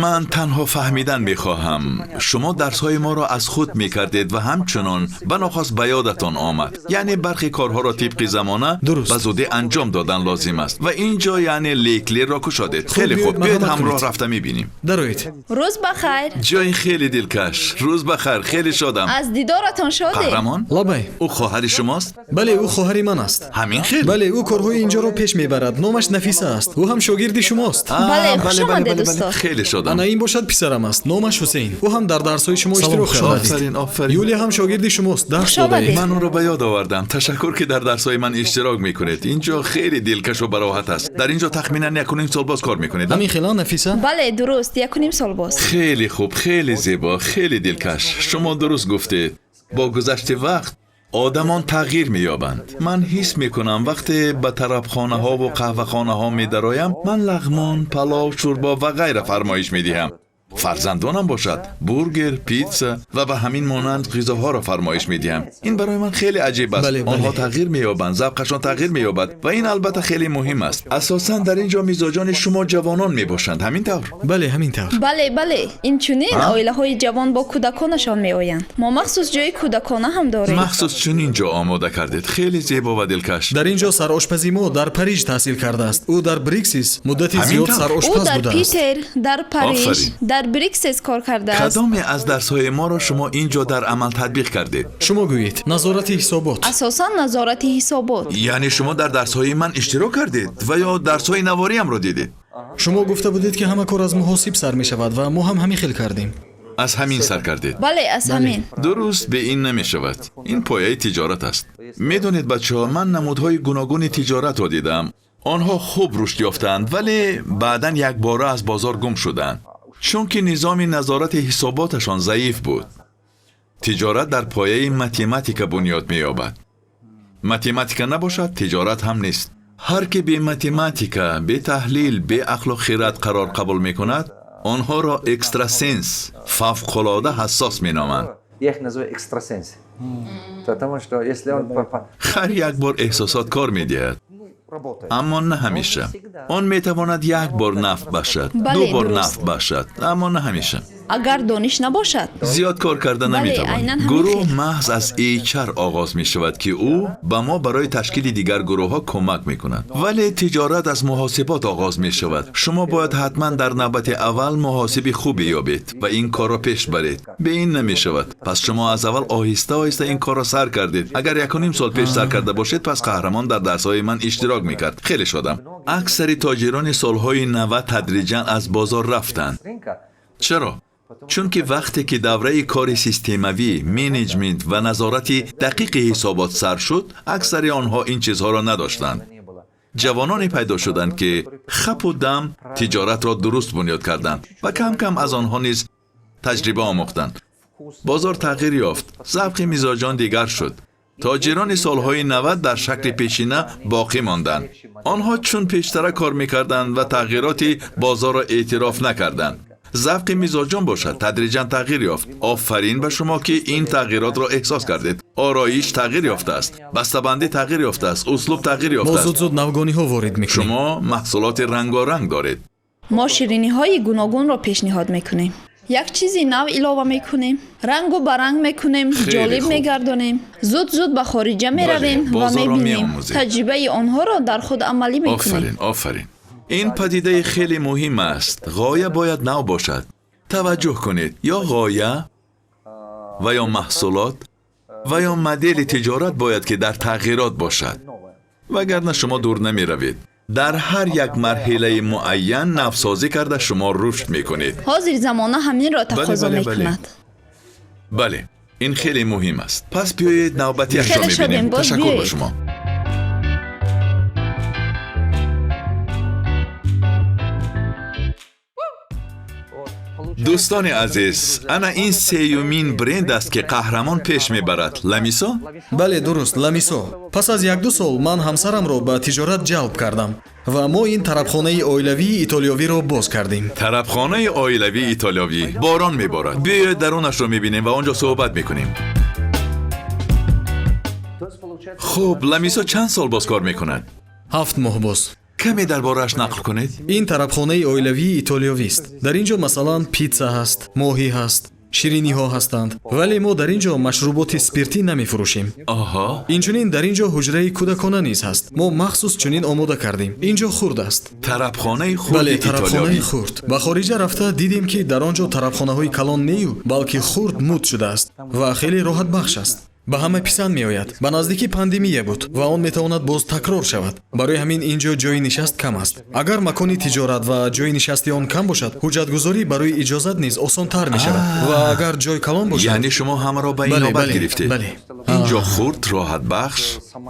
Ман танҳо фаҳмидан мехоҳам: шумо дарсҳои моро аз худ мекардед ва ҳамчунон банохост ба ёдатон омад, яъне бархе корҳоро тибқи замона Дуруст. ба зудӣ анҷом додан лозим аст ва ин ҷо, яъне Леклерро кушодед. Хеле биёед, хуб, биёед, марҳамат ҳамроҳ кунед. рафта мебинем. Дароед. Рӯз ба хайр. Ҷои хеле дилкаш. Рӯз ба хайр, хеле шодам. Аз дидоратон шодем. Қаҳрамон. Лабай. Ӯ хоҳари шумост? Бале, ӯ хоҳари ман аст. Ҳамин хел? Бале, ӯ корҳои инҷоро пеш мебарад. Номаш Нафиса аст. Ӯ ҳам шогирди шумост. А, Бале, хуш омадед, устод. Хеле шодам. Ана, ин бошад писарам аст, номаш Ҳусейн. Ӯ ҳам дар дарсҳои шумо иштирок кардааст. Офарин, офарин. Юлия ҳам шогирди шумост, дарс Хуш омадед. додаед. Ман онро ба ёд овардам. Ташаккур, ки дар дарсҳои ман иштирок мекунед. Ин ҷо хеле дилкашу бароҳат аст. Дар ин ҷо тахминан 1,5 сол боз кор мекунед, а? Ҳамин хела, Нафиса? Бале, дуруст, 1,5 сол боз. Хеле хуб, хеле зебо, хеле дилкаш. Шумо дуруст гуфтед, бо гузашти вақт одамон тағйир меёбанд. Ман ҳис мекунам, вақте ба тарабхонаҳову қаҳвахонаҳо медароям, ман лағмон, палов, шӯрбо ва ғайра фармоиш медиҳам. Фарзандонам бошад, бургер, питса ва ба ҳамин монанд ғизоҳоро фармоиш медиҳам. Ин барои ман хеле аҷиб аст. Бале, бале. Онҳо тағйир меёбанд, завқашон тағйир меёбад ва ин албатта хеле муҳим аст. Асосан дар ин ҷо мизоҷони шумо ҷавонон мебошанд, ҳамин тавр? Бале, ҳамин тавр. Бале, инчунин А? оилаҳои ҷавон бо кӯдаконашон меоянд. Мо махсус ҷои кӯдакона ҳам дорем. Махсус чунин ҷо омода кардед. Хеле зебо ва дилкаш. Дар ин ҷо сарошпази мо дар Париж таҳсил кардааст. Ӯ дар Бриксис муддати Ҳамин зиёд тавр? Ӯ сарошпаз дар будааст. Питер, дар Париж, Офарин. дар Дар Бриксес кор кардааст. Кадоме аз дарсҳои моро шумо ин ҷо дар амал татбиқ кардед? Шумо гӯед, назорати ҳисобот. Асосан назорати ҳисобот. Яъне шумо дар дарсҳои ман иштирок кардед ва ё дарсҳои навориамро дидед? Шумо гуфта будед, ки ҳама кор аз муҳосиб сар мешавад ва мо ҳам ҳамин хел кардем. Аз ҳамин сар кардед? Бале, аз ҳамин. Дуруст, бе ин намешавад. Ин пояи тиҷорат аст. Медонед, бачаҳо, ман намудҳои гуногуни тиҷоратро дидам. Онҳо хуб рушд ёфтанд, вале баъдан якбора аз бозор гум шуданд, чунки низоми назорати ҳисоботашон заиф буд. Тиҷорат дар пояи математика бунёд меёбад. Математика набошад, тиҷорат ҳам нест. Ҳар ки бе математика, бе таҳлил, бе ақлу хирад қарор қабул мекунад, онҳоро экстрасенс, фавқулода ҳассос меноманд. Я их называю экстрасенсы. Потому что если он Ҳар як бор эҳсосот кор медиҳад, работает. аммо на ҳамеша. Он метавонад як бор нафъ бахшад, ду бор нафъ бахшад, аммо на ҳамеша. Агар дониш набошад. Зиёд кор карда Бале, наметавон. айнан ҳамин Гурӯҳ хел. маҳз аз HR оғоз мешавад, ки ӯ ба мо барои ташкили дигар гурӯҳҳо кӯмак мекунад, вале тиҷорат аз муҳосибот оғоз мешавад. Шумо бояд ҳатман дар навбати аввал муҳосиби хубе ёбед ва ин корро пеш баред. Бе ин намешавад. Пас шумо аз аввал оҳиста оҳиста ин корро сар кардед. Агар якуним сол пеш сар карда бошед, пас қаҳрамон дар дарсҳои ман иштирок мекард. Хеле шодам. Аксари тоҷирони солҳои 90 тадриҷан аз бозор рафтанд. Рынка. Чаро? Чунки вақте ки давраи кори системавӣ, менеҷмент ва назорати дақиқи ҳисобот сар шуд, аксари онҳо ин чизҳоро надоштанд. Не было. Ҷавононе пайдо шуданд, ки хапу дам тиҷоратро дуруст бунёд карданд ва кам кам аз онҳо низ таҷриба омӯхтанд. Бозор тағйир ёфт, завқи мизоҷон дигар шуд. Тоҷирони солҳои 90 дар шакли пешина боқӣ монданд. Онҳо чун пештара кор мекарданд ва тағйироти бозорро эътироф накарданд. Завқи мизоҷон бошад, тадриҷан тағйир ёфт. Офарин ба шумо, ки ин тағйиротро эҳсос кардед. Ороиш тағйир ёфтааст, бастабандӣ тағйир ёфтааст, услуб тағйир Мо ёфтааст. зуд зуд навгониҳо ворид мекунем. Шумо маҳсулоти рангоранг доред. Мо шириниҳои гуногунро пешниҳод мекунем, як чизи нав илова мекунем, рангу баранг мекунем, Хеле ҷолиб хуб. мегардонем. Зуд зуд ба хориҷа меравем ва Бозорро мебинем, меомӯзед. таҷрибаи онҳоро дар худ амалӣ мекунем. Офарин, офарин. Ин падидаи хеле муҳим аст. Ғоя бояд нав бошад. Таваҷҷӯҳ кунед, ё ғоя ва ё маҳсулот ва ё модели тиҷорат бояд ки дар тағйирот бошад, вагарна шумо дур намеравед. Дар ҳар як марҳилаи муайян навсозӣ карда, шумо рушд мекунед. Ҳозир замона ҳаминро тақозо Бале. мекунад. Бале, ин хеле муҳим аст. Пас биёед, навбатиашро Хеле шодем, мебинем. Боз Ташаккур ба биёед. шумо. Дӯстони азиз, ана ин сеюмин бренд аст, ки қаҳрамон пеш мебарад. Ламисо. Бале, дуруст, Ламисо. Пас аз якду сол ман ҳамсарамро ба тиҷорат ҷалб кардам ва мо ин тарабхонаи оилавии итолиёвиро боз кардем. Тарабхонаи оилавии итолиёвӣ. Борон меборад. Биёед, дарунашро мебинем ва он ҷо суҳбат мекунем. Хуб, Ламисо чанд сол боз кор мекунад? 7 моҳ боз. Каме дар борааш нақл кунед. Ин тарабхонаи оилавии итолиёвист. Дар ин ҷо, масалан, питса ҳаст, моҳӣ ҳаст, шириниҳо ҳастанд, вале мо дар ин ҷо машруботи спиртӣ намефурӯшем. Инчунин дар ин ҷо ҳуҷраи кӯдакона низ ҳаст. Мо махсус чунин омода кардем. Ин ҷо хурд аст. Тарабхонаи хурди Бале, тарабхонаи итолиёвӣ. хурд. Ба хориҷа рафта дидем, ки дар он ҷо тарабхонаҳои калон нею, балки хурд муд шудааст ва хеле роҳатбахш аст, ба ҳама писанд меояд. Ба наздикӣ пандемия буд ва он метавонад боз такрор шавад. Барои ҳамин ин ҷо ҷои нишаст кам аст. Агар макони тиҷорат ва ҷои нишасти он кам бошад, ҳуҷҷатгузорӣ барои иҷозат низ осонтар мешавад ва агар ҷой калон бошад. Яъне шумо ҳамаро ба ин Бале, навбат бале, гирифтед. Бале. Ин ҷо хурд, роҳатбахш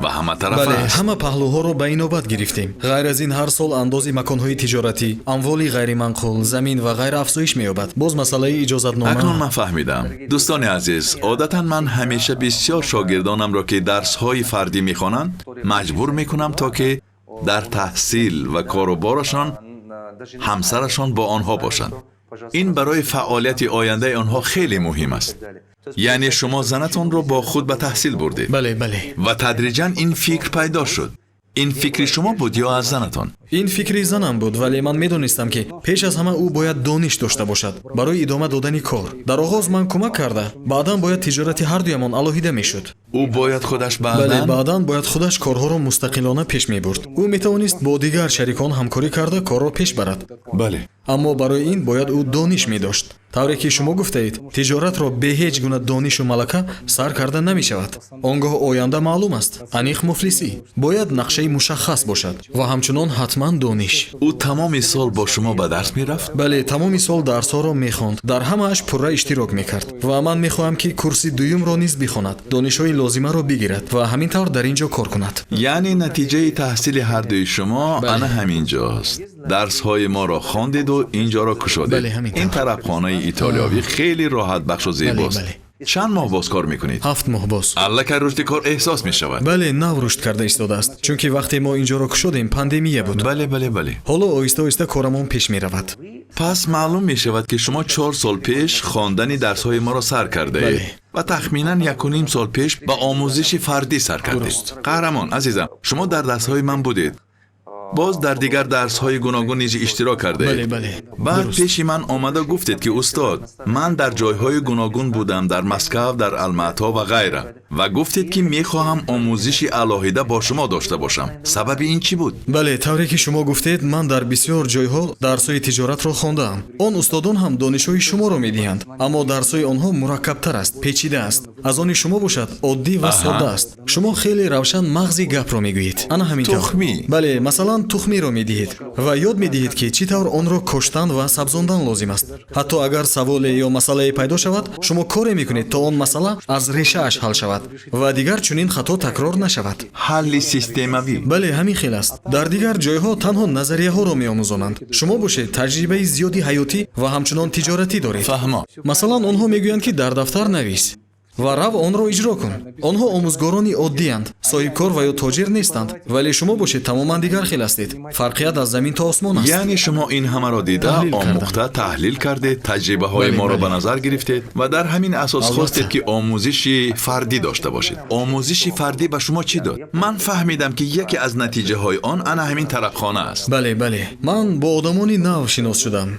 ва ҳаматарафа Бале, аст. ҳама паҳлӯҳоро ба инобат гирифтем. Ғайр аз ин, ҳар сол андози маконҳои тиҷоратӣ, амволи ғайриманқул, замин ва ғайра афзоиш меёбад. Боз масъалаи иҷозатнома. Акнун ман фаҳмидам. Дӯстони азиз, одатан ман ҳамеша бисёр шогирдонамро, ки дарсҳои фардӣ мехонанд, маҷбур мекунам, то ки дар таҳсил ва кору борашон ҳамсарашон бо онҳо бошанд. Ин барои фаъолияти ояндаи онҳо хеле муҳим аст. Яъне шумо занатонро бо худ ба таҳсил бурдед Бале, бале. ва тадриҷан ин фикр пайдо шуд. Ин фикри шумо буд ё аз занатон? Ин фикри занам буд, вале ман медонистам, ки пеш аз ҳама ӯ бояд дониш дошта бошад барои идома додани кор. Дар оғоз ман кӯмак карда, баъдан бояд тиҷорати ҳардуямон алоҳида мешуд. Ӯ бояд худаш Бале. Баъдан. Баъдан бояд худаш корҳоро мустақилона пеш мебурд. Ӯ метавонист бо дигар шарикон ҳамкорӣ карда, корро пеш барад. Аммо барои ин бояд ӯ дониш медошт. Тавре ки шумо гуфтаед, тиҷоратро бе ҳеҷ гуна донишу малака сар карда намешавад. Он гоҳ оянда маълум аст, аниқ муфлисӣ. Бояд нақшаи мушаххас бошад ва ҳамчунон ҳатман дониш. Ӯ тамоми сол бо шумо ба дарс мерафт? Бале, тамоми сол дарсҳоро мехонд, дар ҳамааш пурра иштирок мекард ва ман мехоҳам, ки курси дуюмро низ бихонад, донишҳои лозимаро бигирад ва ҳамин тавр дар ин ҷо кор кунад. Яъне натиҷаи таҳсили ҳардуи шумо ана ҳамин ҷост. Дарсҳои моро хондеду ин ҷоро кушодед. Бале, ҳамин Ин тавр. тарабхонаи итолиёвӣ хеле роҳатбахшу зебост. Бале. Чанд моҳ боз кор мекунед? 7 моҳ боз. Аллакай рушди кор эҳсос мешавад. Бале, нав рушд карда истодааст, чунки вақте мо ин ҷоро кушодем, пандемия буд. бале бале бале Ҳоло оҳиста оҳиста корамон пеш меравад. Пас маълум мешавад, ки шумо 4 сол пеш хондани дарсҳои моро сар кардаед ва тахминан 1,5 сол пеш ба омӯзиши фардӣ сар кардед. Дуруст. Қаҳрамон, азизам, шумо дар дарсҳои ман будед, боз дар дигар дарсҳои гуногун низ иштирок кардаед. бале бале Баъд пеши ман омада гуфтед, ки устод, ман дар ҷойҳои гуногун будам, дар Москав, дар Алмато ва ғайра, ва гуфтед, ки мехоҳам омӯзиши алоҳида бо шумо дошта бошам. Сабаби ин чӣ буд? Бале, тавре ки шумо гуфтед, ман дар бисёр ҷойҳо дарсҳои тиҷоратро хондаам. Он устодон ҳам донишҳои шуморо медиҳанд, аммо дарсҳои онҳо мураккабтар аст, печида аст. Аз они шумо бошад, оддӣ ва содда аст. Шумо хеле равшан мағзи гапро мегӯед, ана ҳамин тавр. Тухмӣ. Бале, масалан, тухмиро медиҳед ва ёд медиҳед, ки чӣ тавр онро коштан ва сабзондан лозим аст. Ҳатто агар саволе ё масъалае пайдо шавад, шумо коре мекунед, то он масъала аз решааш ҳал шавад ва дигар чунин хато такрор нашавад. Ҳалли системавӣ. Бале, ҳамин хел аст. Дар дигар ҷойҳо танҳо назарияҳоро меомӯзонанд. Шумо бошед, таҷрибаи зиёди ҳаётӣ ва ҳамчунон тиҷоратӣ доред. Фаҳмо. Масалан, онҳо мегӯянд, ки дар дафтар навис ва рав, онро иҷро кун. Онҳо омӯзгорони оддиянд, соҳибкор ва ё тоҷир нестанд, вале шумо бошед, тамоман дигар хел ҳастед. Фарқият аз замин то осмон аст. Яъне шумо ин ҳамаро дида, Таҳлил кардам. омӯхта, таҳлил кардед, таҷрибаҳои моро ба назар гирифтед ва дар ҳамин асос хостед, ки омӯзиши фардӣ дошта бошед. Омӯзиши фардӣ ба шумо чӣ дод? Ман фаҳмидам, ки яке аз натиҷаҳои он ана ҳамин тарабхона аст. Бале, ман бо одамони нав шинос шудам,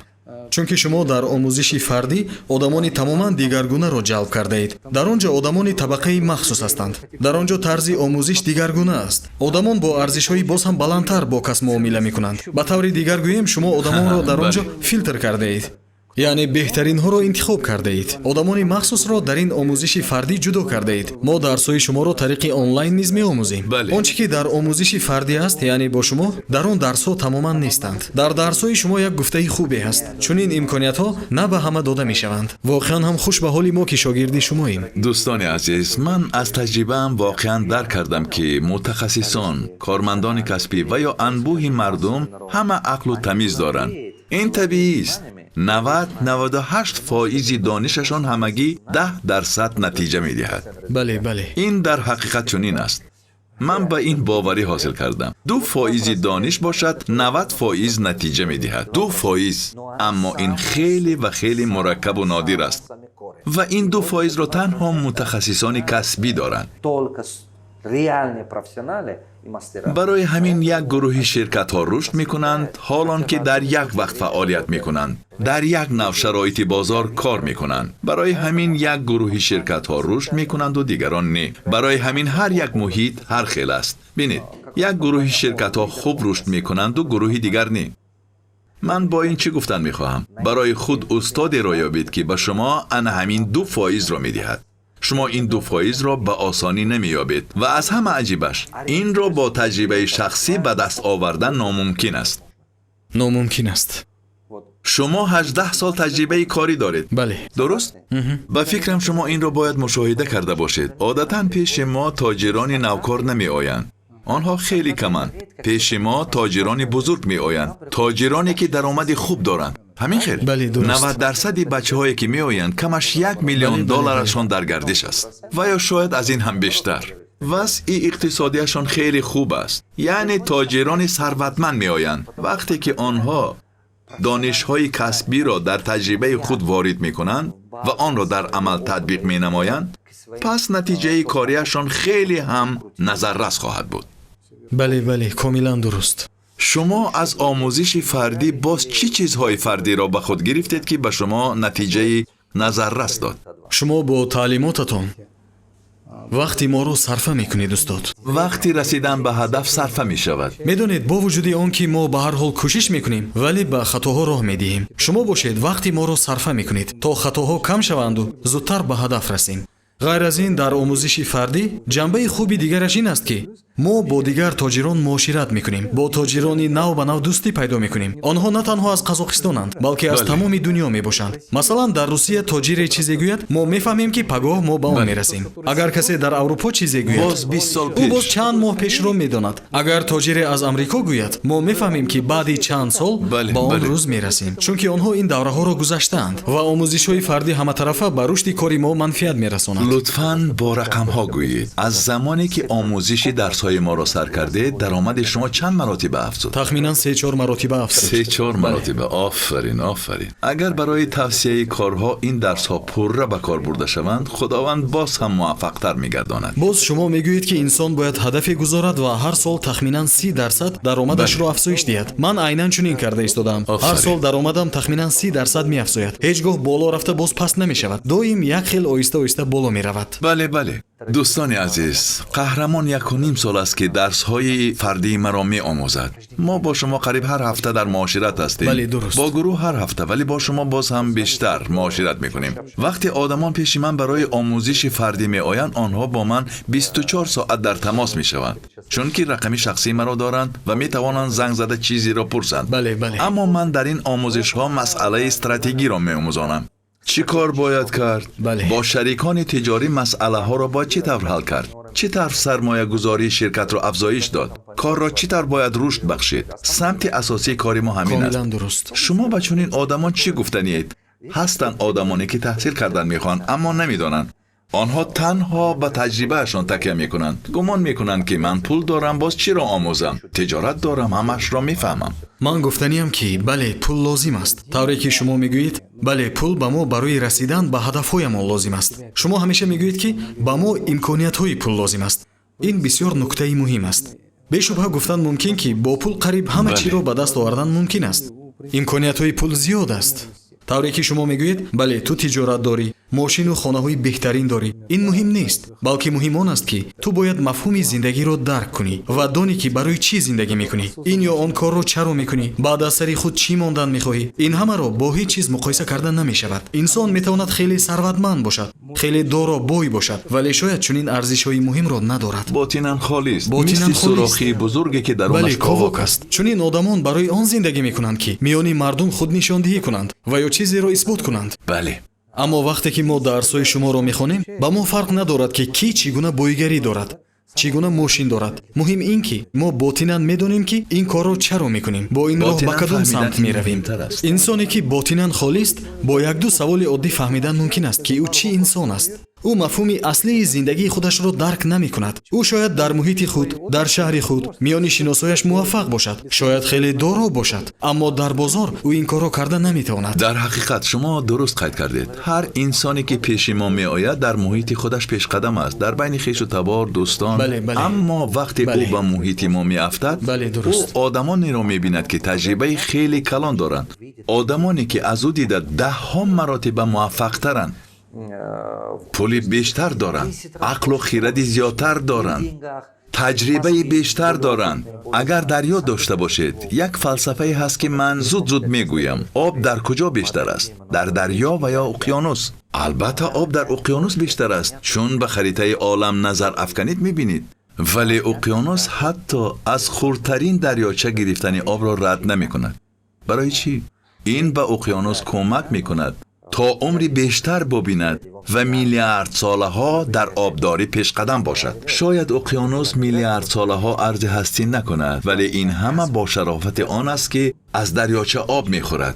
чунки шумо дар омӯзиши фардӣ одамони тамоман дигаргунаро ҷалб кардаед. Дар он ҷо одамони табақаи махсус ҳастанд. Дар он ҷо тарзи омӯзиш дигаргуна аст. Одамон бо арзишҳои боз ҳам баландтар бо кас муомила мекунанд. Ба таври дигар гӯем, шумо одамонро дар он ҷо филтр кардаед, яъне беҳтаринҳоро интихоб кардаед, одамони махсусро дар ин омӯзиши фардӣ ҷудо кардаед. Мо дарсҳои шуморо тариқи онлайн низ меомӯзем. Он чӣ ки дар омӯзиши фардӣ аст, яъне бо шумо, дар он дарсҳо тамоман нестанд. Дар дарсҳои шумо як гуфтаи хубе ҳаст: чунин имкониятҳо на ба ҳама дода мешаванд. Воқеан ҳам хуш ба ҳоли мо, ки шогирди шумоем. Дӯстони азиз, ман аз таҷрибаам воқеан дарк кардам, ки мутахассисон, кормандони касбӣ ва ё анбӯҳи мардум ҳама ақлу тамиз доранд. Ин табиист. 90-98 фоизи донишашон ҳамагӣ 10% натиҷа медиҳад. бале бале Ин дар ҳақиқат чунин аст. Ман ба ин боварӣ ҳосил кардам: 2 фоизи дониш бошад, 90% натиҷа медиҳад. 2%, аммо ин хеле ва хеле мураккабу нодир аст ва ин 2 фоизро танҳо мутахассисони касбӣ доранд. Только реальные профессионалы и мастера. Барои ҳамин як гурӯҳи ширкатҳо рушд мекунанд, ҳол он ки дар як вақт фаъолият мекунанд, дар як нав шароити бозор кор мекунанд. Барои ҳамин як гурӯҳи ширкатҳо рушд мекунанду дигарон не. Барои ҳамин ҳар як муҳит ҳар хел аст. Бинед, як гурӯҳи ширкатҳо хуб рушд мекунанду гурӯҳи дигар не. Ман бо ин чӣ гуфтан мехоҳам? Барои худ устодеро ёбед, ки ба шумо ана ҳамин 2 фоизро медиҳад. Шумо ин 2 фоизро ба осонӣ намеёбед ва аз ҳама аҷибаш, инро бо таҷрибаи шахсӣ ба даст овардан номумкин аст. Номумкин аст. Шумо 18 сол таҷрибаи корӣ доред. Бале. Дуруст? Ба фикрам, шумо инро бояд мушоҳида карда бошед. Одатан пеши мо тоҷирони навкор намеоянд, онҳо хеле каманд. Пеши мо тоҷирони бузург меоянд, тоҷироне, ки даромади хуб доранд. Ҳамин хел? Бале, дуруст. 90 дарсади бачаҳое, ки меоянд, камаш 1 миллион бале, бале, долларашон дар гардиш аст ва ё шояд аз ин ҳам бештар. Вазъи иқтисодиашон хеле хуб аст, яъне тоҷирони сарватманд меоянд. Вақте ки онҳо донишҳои касбиро дар таҷрибаи худ ворид мекунанд ва онро дар амал татбиқ менамоянд, пас натиҷаи кориашон хеле ҳам назаррас хоҳад буд. Бале, бале, комилан дуруст. Шумо аз омӯзиши фардӣ боз чӣ чизҳои фардиро ба худ гирифтед, ки ба шумо натиҷаи назаррас дод? Шумо бо таълимотатон вақти моро сарфа мекунед, устод. Вақти расидан ба ҳадаф сарфа мешавад. Медонед, бо вуҷуди он ки мо ба ҳар ҳол кӯшиш мекунем, вале ба хатоҳо роҳ медиҳем. Шумо бошед, вақти моро сарфа мекунед, то хатоҳо кам шаванду зудтар ба ҳадаф расем. Ғайр аз ин, дар омӯзиши фардӣ ҷанбаи хуби дигараш ин аст, ки мо бо дигар тоҷирон муошират мекунем, бо тоҷирони нав ба нав дӯстӣ пайдо мекунем. Онҳо на танҳо аз Қазоқистонанд, балки аз тамоми дунё мебошанд. Масалан, дар Русия тоҷире чизе гӯяд, мо мефаҳмем, ки пагоҳ мо ба он мерасем. Агар касе дар Аврупо чизе гӯяд, боз 20 сол ӯ боз пеш. чанд моҳ пешро медонад. Агар тоҷире аз Амрико гӯяд, мо мефаҳмем, ки баъди чанд сол ба он рӯз мерасем, чунки онҳо ин давраҳоро гузаштаанд. Ва омӯзишҳои фардӣ ҳаматарафа ба рушди кори мо манфиат мерасонад. Лутфан бо рақамҳо гӯед: аз замоне ки омӯзиши дарсҳои моро сар кардед, даромади шумо чанд маротиба афзуд? Тахминан се-чор маротиба афзуд. Се-чор маротиба. Офарин, офарин! Агар барои тавсияи корҳо ин дарсҳо пурра ба кор бурда шаванд, Худованд боз ҳам муваффақтар мегардонад. Боз шумо мегӯед, ки инсон бояд ҳадафе гузорад ва ҳар сол тахминан 30% даромадашро афзоиш диҳад. Ман айнан чунин карда истодаам. Ҳар сол даромадам тахминан 30% меафзояд. Ҳеҷ гоҳ боло рафта боз паст намешавад, доим як хел оҳиста оҳиста боло меравад. Бале, бале. Дӯстони азиз, Қаҳрамон 1,5 сол аст, ки дарсҳои фардии маро меомӯзад. Мо бо шумо қариб ҳар ҳафта дар муошират ҳастем. Бале, дуруст. Бо гурӯҳ ҳар ҳафта, вале бо шумо боз ҳам бештар муошират мекунем. Вақте одамон пеши ман барои омӯзиши фардӣ меоянд, онҳо бо ман 24 соат дар тамос мешаванд, чунки рақами шахсии маро доранд ва метавонанд занг зада чизеро пурсанд. Бале, бале. Аммо ман дар ин омӯзишҳо масъалаи стратегиро меомӯзонам: чӣ кор бояд кард, бо шарикони тиҷорӣ масъалаҳоро бояд чӣ тавр ҳал кард, чӣ тавр сармоягузории ширкатро афзоиш дод, корро чӣ тавр бояд рушд бахшид. Самти асосии кори мо ҳамин аст. Комилан дуруст. Шумо ба чунин одамон чӣ гуфтаниед? Ҳастанд одамоне, ки таҳсил кардан мехоҳанд, аммо намедонанд. Онҳо танҳо ба таҷрибаашон такя мекунанд, гумон мекунанд, ки ман пул дорам, боз чиро омӯзам, тиҷорат дорам, ҳамаашро мефаҳмам. Ман гуфтаниам, ки бале, пул лозим аст, тавре ки шумо мегӯед. Бале, пул ба мо барои расидан ба ҳадафҳоямон лозим аст. Шумо ҳамеша мегӯед, ки ба мо имкониятҳои пул лозим аст. Ин бисёр нуктаи муҳим аст. Бешубҳа гуфтан мумкин, ки бо пул қариб ҳама чиро ба даст овардан мумкин аст. Имкониятҳои пул зиёд аст, тавре ки шумо мегӯед. Бале, ту тиҷорат дорӣ, мошину хонаҳои беҳтарин дорӣ. Ин муҳим нест, балки муҳим он аст, ки ту бояд мафҳуми зиндагиро дарк кунӣ ва донӣ, ки барои чӣ зиндагӣ мекунӣ, ин ё он корро чаро мекунӣ, баъд аз сари худ чӣ мондан мехоҳӣ. Ин ҳамаро бо ҳеҷ чиз муқоиса карда намешавад. Инсон метавонад хеле сарватманд бошад, хеле доро бой бошад, вале шояд чунин арзишҳои муҳимро надорад. Ботинан холист. Ботинан мисли холист. сурохии бузурге, ки Бале, дарунаш ковок аст. Чунин одамон барои он зиндагӣ мекунанд, ки миёни мардум худнишондиҳӣ кунанд ва ё чизеро исбот кунанд. Аммо вақте ки мо дарсҳои шуморо мехонем, ба мо фарқ надорад, ки кӣ чӣ гуна боигарӣ дорад, чӣ гуна мошин дорад. Муҳим ин, ки мо ботинан медонем, ки ин корро чаро мекунем, бо ин роҳ ба Ботинан кадом фаҳмидан самт ин меравем. муҳимтар аст. Инсоне, ки ботинан холист, бо якду саволи оддӣ фаҳмидан мумкин аст, ки ӯ чӣ инсон аст. Ӯ мафҳуми аслии зиндагии худашро дарк намекунад. Ӯ шояд дар муҳити худ, дар шаҳри худ, миёни шиносояш муваффақ бошад, шояд хеле доро бошад, аммо дар бозор ӯ ин корро карда наметавонад. Дар ҳақиқат, шумо дуруст қайд кардед. Ҳар инсоне, ки пеши мо меояд, дар муҳити худаш пешқадам аст, дар байни хешу табор, дӯстон. Бале, бале. Аммо вақте ӯ ба муҳити мо меафтад, Бале, дуруст. ӯ одамонеро мебинад, ки таҷрибаи хеле калон доранд, одамоне, ки аз ӯ дида даҳҳо маротиба муваффақтаранд, пули бештар доранд, ақлу хиради зиёдтар доранд, таҷрибаи бештар доранд. Агар дар ёд дошта бошед, як фалсафае ҳаст, ки ман зуд зуд мегӯям: об дар куҷо бештар аст, дар дарё ва ё уқёнус? Албатта, об дар уқёнус бештар аст, чун ба харитаи олам назар афканед, мебинед. Вале уқёнус ҳатто аз хурдтарин дарёча гирифтани обро рад намекунад. Барои чӣ? Ин ба уқёнус кӯмак мекунад, то умри бештар бубинад ва миллиардсолаҳо дар обдорӣ пешқадам бошад. Шояд уқёнус миллиардсолаҳо арзи ҳастӣ накунад, вале ин ҳама бо шарофати он аст, ки аз дарёча об мехӯрад.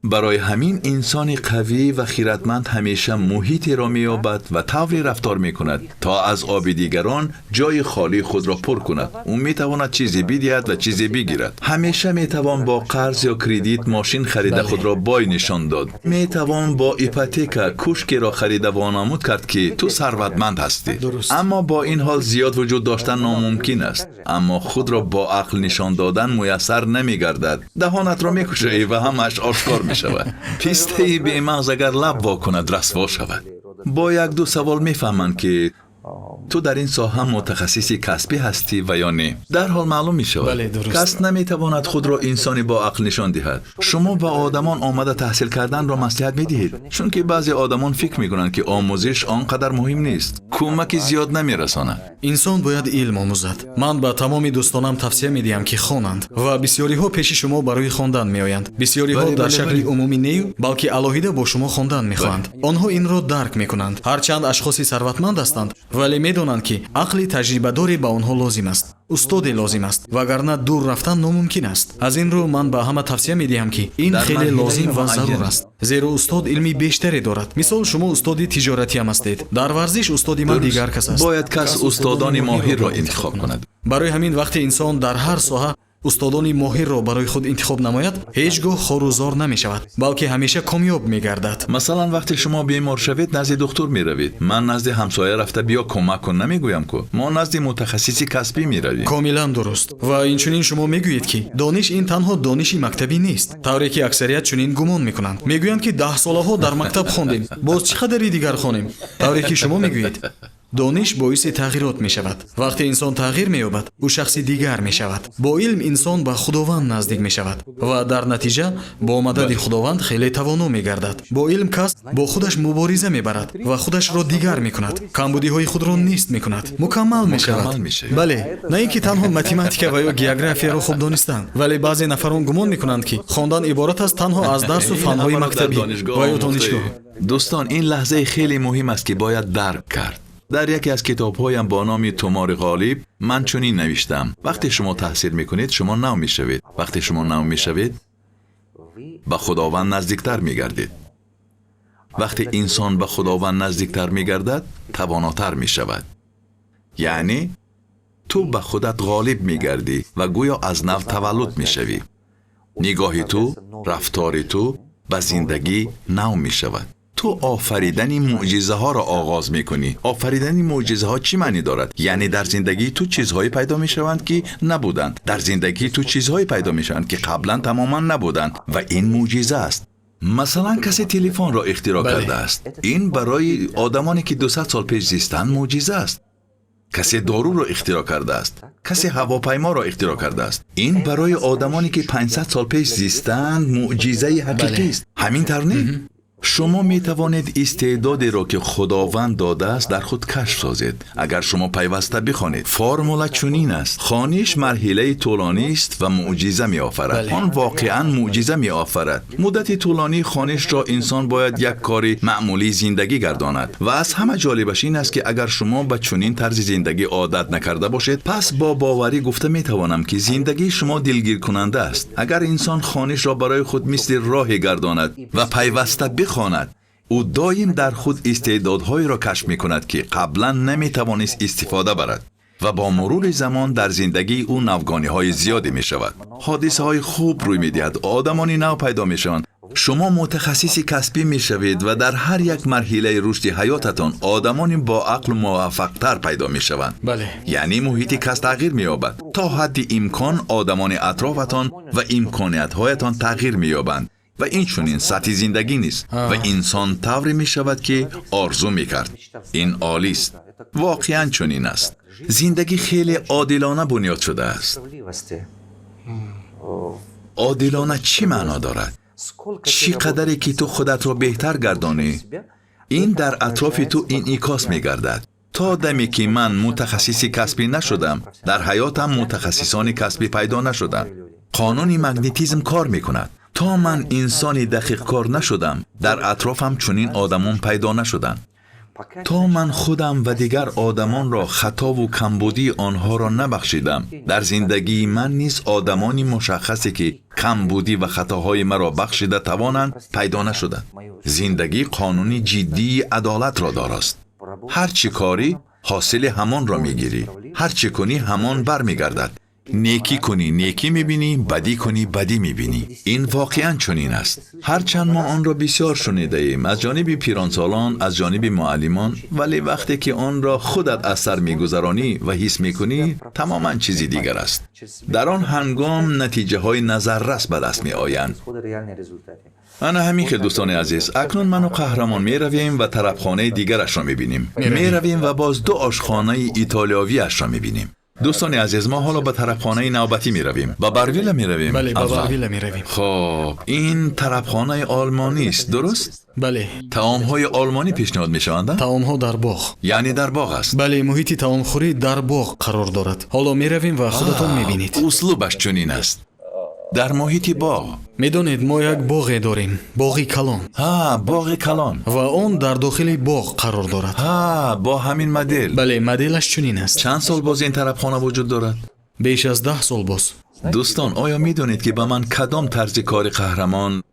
Барои ҳамин инсони қавӣ ва хиратманд ҳамеша муҳитеро меёбад ва тавре рафтор мекунад, то аз оби дигарон ҷои холии худро пур кунад. Ӯ метавонад чизе бидиҳад ва чизе бигирад. Ҳамеша метавон бо қарз ё кредит мошин харида худро бой нишон дод. Метавон бо ипотека кӯшкеро харида вонамуд кард, ки ту сарватманд ҳастӣ. Аммо бо ин ҳол зиёд вуҷуд доштан номумкин аст. Аммо худро бо ақл нишон додан муяссар намегардад. Даҳонатро мекушоӣ ва ҳамааш ошкор мешавад. Пистаи бемағз агар лаб во кунад, расво шавад. Бо як-ду савол мефаҳманд, ки ту дар ин соҳа мутахассиси касбӣ ҳастӣ ва ё не. Дарҳол маълум мешавад. Бале, дуруст. Кас наметавонад худро инсони бо ақл нишон диҳад. Шумо ба одамон омада таҳсил карданро маслиҳат медиҳед, чунки баъзе одамон фикр мекунанд, ки омӯзиш он қадар муҳим нест, кӯмаки зиёд намерасонад. Инсон бояд илм омӯзад. Ман ба тамоми дӯстонам тавсия медиҳам, ки хонанд, ва бисёриҳо пеши шумо барои хондан меоянд. Бисёриҳо дар шакли умумӣ нею, балки алоҳида бо шумо хондан мехоҳанд. Онҳо инро дарк мекунанд. Ҳарчанд ашхоси сарватманд ҳастанд, вале медонанд, ки ақли таҷрибадоре ба онҳо лозим аст, устоде лозим аст, вагарна дур рафтан номумкин аст. Аз ин рӯ ман ба ҳама тавсия медиҳам, ки ин Дар хеле марҳилаи лозим ва муайян. зарур аст, зеро устод илми бештаре дорад. Мисол, шумо устоди тиҷоратиам ҳастед, дар варзиш устоди ман дигар кас аст. Бояд кас устодони моҳирро интихоб кунад. Барои ҳамин вақте инсон дар ҳар соҳа устодони моҳирро барои худ интихоб намояд, ҳеҷ гоҳ хору зор намешавад, балки ҳамеша комёб мегардад. Масалан, вақте шумо бемор шавед, назди духтур меравед. Ман назди ҳамсоя рафта «Биё, кӯмак кун» намегӯям ку. Мо назди мутахассиси касбӣ меравем. Комилан дуруст. Ва инчунин шумо мегӯед, ки дониш ин танҳо дониши мактабӣ нест, тавре ки аксарият чунин гумон мекунанд. Мегӯянд, ки 10 солаҳо дар мактаб хондем, боз чӣ қадари дигар хонем? Тавре ки шумо мегӯед, дониш боиси тағйирот мешавад. Вақте инсон тағйир меёбад, ӯ шахси дигар мешавад. Бо илм инсон ба Худованд наздик мешавад ва дар натиҷа бо мадади Худованд хеле тавоно мегардад. Бо илм кас бо худаш мубориза мебарад ва худашро дигар мекунад, камбудиҳои худро нест мекунад, мукаммал мешавад. Мукаммал мешавад. Бале, на ин ки танҳо математика ва ё географияро хуб донистан, вале баъзе нафарон гумон мекунанд, ки хондан иборат аст танҳо аз дарсу Ин фанҳои ҳамаро дар мактабӣ донишгоҳ ва ё омӯхтаед. донишгоҳ. Дӯстон, ин лаҳзаи хеле муҳим аст, ки бояд дарк кард. Дар яке аз китобҳоям бо номи «Тумори ғолиб» ман чунин навиштам: вақте шумо таҳсил мекунед, шумо нав мешавед. Вақте шумо нав мешавед, ба Худованд наздиктар мегардед. Вақте инсон ба Худованд наздиктар мегардад, тавонотар мешавад. Яъне ту ба худат ғолиб мегардӣ ва гӯё аз нав таваллуд мешавӣ. Нигоҳи ту, рафтори ту ба зиндагӣ нав мешавад. Ту офаридани мӯъҷизаҳоро оғоз мекунӣ. Офаридани мӯъҷизаҳо чӣ маънӣ дорад? Яъне дар зиндагии ту чизҳое пайдо мешаванд, ки набуданд. Дар зиндагии ту чизҳое пайдо мешаванд, ки қаблан тамоман набуданд, ва ин мӯъҷиза аст. Масалан, касе телефонро ихтироъ кардааст. Ин барои одамоне, ки 200 сол пеш зистанд, мӯъҷиза аст. Касе доруро ихтироъ кардааст, касе ҳавопайморо ихтироъ кардааст. Ин барои одамоне, ки 500 сол пеш зистанд, мӯъҷизаи ҳақиқист. Ҳамин тавр не? Шумо метавонед истеъдодеро, ки Худованд додааст, дар худ кашф созед, агар шумо пайваста бихонед. Формула чунин аст: хониш марҳилаи тӯлонист ва мӯъҷиза меофарад. Он воқеан мӯъҷиза меофарад. Муддати тӯлонии хонишро инсон бояд як кори маъмулии зиндагӣ гардонад. Ва аз ҳама ҷолибаш ин аст, ки агар шумо ба чунин тарзи зиндагӣ одат накарда бошед, пас бо боварӣ гуфта метавонам, ки зиндагии шумо дилгиркунанда аст. Агар инсон хонишро барои худ мисли роҳе гардонад ва пайваста бихонад, ӯ доим дар худ истеъдодҳоеро кашф мекунад, ки қаблан наметавонист истифода барад, ва бо мурури замон дар зиндагии ӯ навгониҳои зиёде мешавад, ҳодисаҳои хуб рӯй медиҳад, одамони нав пайдо мешаванд, шумо мутахассиси касбӣ мешавед ва дар ҳар як марҳилаи рушди ҳаётатон одамони бо ақлу муваффақтар пайдо мешаванд. Яъне муҳити кас тағйир меёбад. То ҳадди имкон одамони атрофатон ва имкониятҳоятон тағйир меёбанд ва инчунин сатҳи зиндагӣ низ, ва инсон тавре мешавад, ки орзу мекард. Ин олист, воқеан чунин аст. Зиндагӣ хеле одилона бунёд шудааст. Одилона чӣ маъно дорад? Чӣ қадаре ки ту худатро беҳтар гардонӣ, ин дар атрофи ту инъикос мегардад. То даме ки ман мутахассиси касбӣ нашудам, дар ҳаётам мутахассисони касбӣ пайдо нашуданд. Қонуни магнетизм кор мекунад. То ман инсони дақиқкор нашудам, дар атрофам чунин одамон пайдо нашуданд. То ман худам ва дигар одамонро хатову камбудии онҳоро набахшидам, дар зиндагии ман низ одамони мушаххасе, ки камбудӣ ва хатоҳои маро бахшида тавонанд, пайдо нашуданд. Зиндагӣ қонуни ҷиддии адолатро дорост. Ҳар чӣ корӣ, ҳосили ҳамонро мегирӣ. Ҳар чӣ кунӣ, ҳамон бармегардад. Некӣ кунӣ, некӣ мебинӣ, бадӣ кунӣ, бадӣ мебинӣ. Ин воқеан чунин аст, ҳарчанд мо онро бисёр шунидаем аз ҷониби пиронсолон, аз ҷониби муаллимон, вале вақте ки онро худат аз сар мегузаронӣ ва ҳис мекунӣ, тамоман чизи дигар аст. Дар он ҳангом натиҷаҳои назаррас ба даст меоянд. Ана ҳамин хел, дӯстони азиз. Акнун ману Қаҳрамон меравем ва тарабхонаи дигарашро мебинем. Меравем ва боз ду ошхонаи итолиёвиашро мебинем. Дӯстони азиз, мо ҳоло ба тарабхонаи навбатӣ меравем, ба Барвилла меравем. Бале, ба Барвилла меравем. Хоб, ин тарабхонаи олмонист, дуруст? Бале. Таомҳои олмонӣ пешниҳод мешаванд? Таомҳо дар боғ. Яъне дар боғ аст? Бале, муҳити таомхӯрӣ дар боғ қарор дорад. Ҳоло меравем ва худатон мебинед. Услубаш чунин аст, дар муҳити боғ. Медонед, мо як боғе дорем, боғи калон. Ҳа, боғи калон. Ва он дар дохили боғ қарор дорад. Ҳа, бо ҳамин модел. Бале, моделаш чунин аст. Чанд сол боз ин тарабхона вуҷуд дорад? Беш аз 10 сол боз. Дӯстон, оё медонед, ки ба ман кадом тарзи кори Қаҳрамон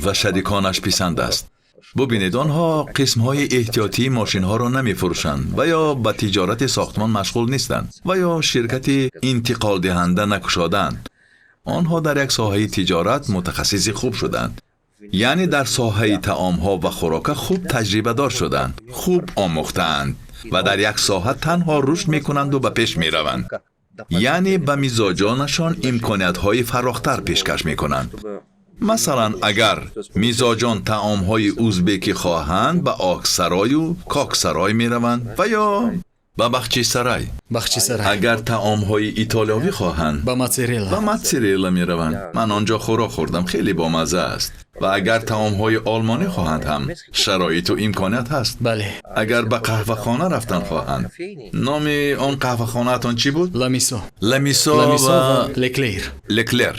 ва шариконаш писанд аст? Бубинед, онҳо қисмҳои эҳтиётии мошинҳоро намефурӯшанд ва ё ба тиҷорати сохтмон машғул нестанд ва ё ширкати интиқолдиҳанда накушодаанд. Онҳо дар як соҳаи тиҷорат мутахассиси хуб шуданд, яъне дар соҳаи таомҳо ва хӯрока хуб таҷрибадор шуданд, хуб омӯхтаанд ва дар як соҳа танҳо рушд мекунанду ба пеш мераванд, яъне ба мизоҷонашон имкониятҳои фарохтар пешкаш мекунанд. Масалан, агар мизоҷон таомҳои узбекӣ хоҳанд, ба Оксарою Коксарой мераванд ва ё ба Бахчисарай. Бахчисарай. Агар таомҳои итолиёвӣ хоҳанд, ба Мацерела. Ба Мацерела мераванд. Ман он ҷо хӯрок хӯрдам, хеле бомазза аст. Ва агар таомҳои олмонӣ хоҳанд ҳам, шароиту имконият ҳаст. Агар ба қаҳвахона рафтан хоҳанд, номи он қаҳвахонаатон чӣ буд? Ламисо. Ламисо. Ламисо ва ва Леклер. Леклер.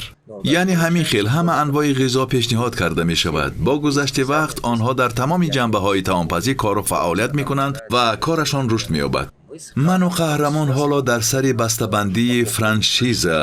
Яъне ҳамин хел ҳама анвои ғизо пешниҳод карда мешавад. Бо гузашти вақт онҳо дар тамоми ҷанбаҳои таомпазӣ кору фаъолият мекунанд ва корашон рушд меёбад. Ману Қаҳрамон ҳоло дар сари бастабандии франшиза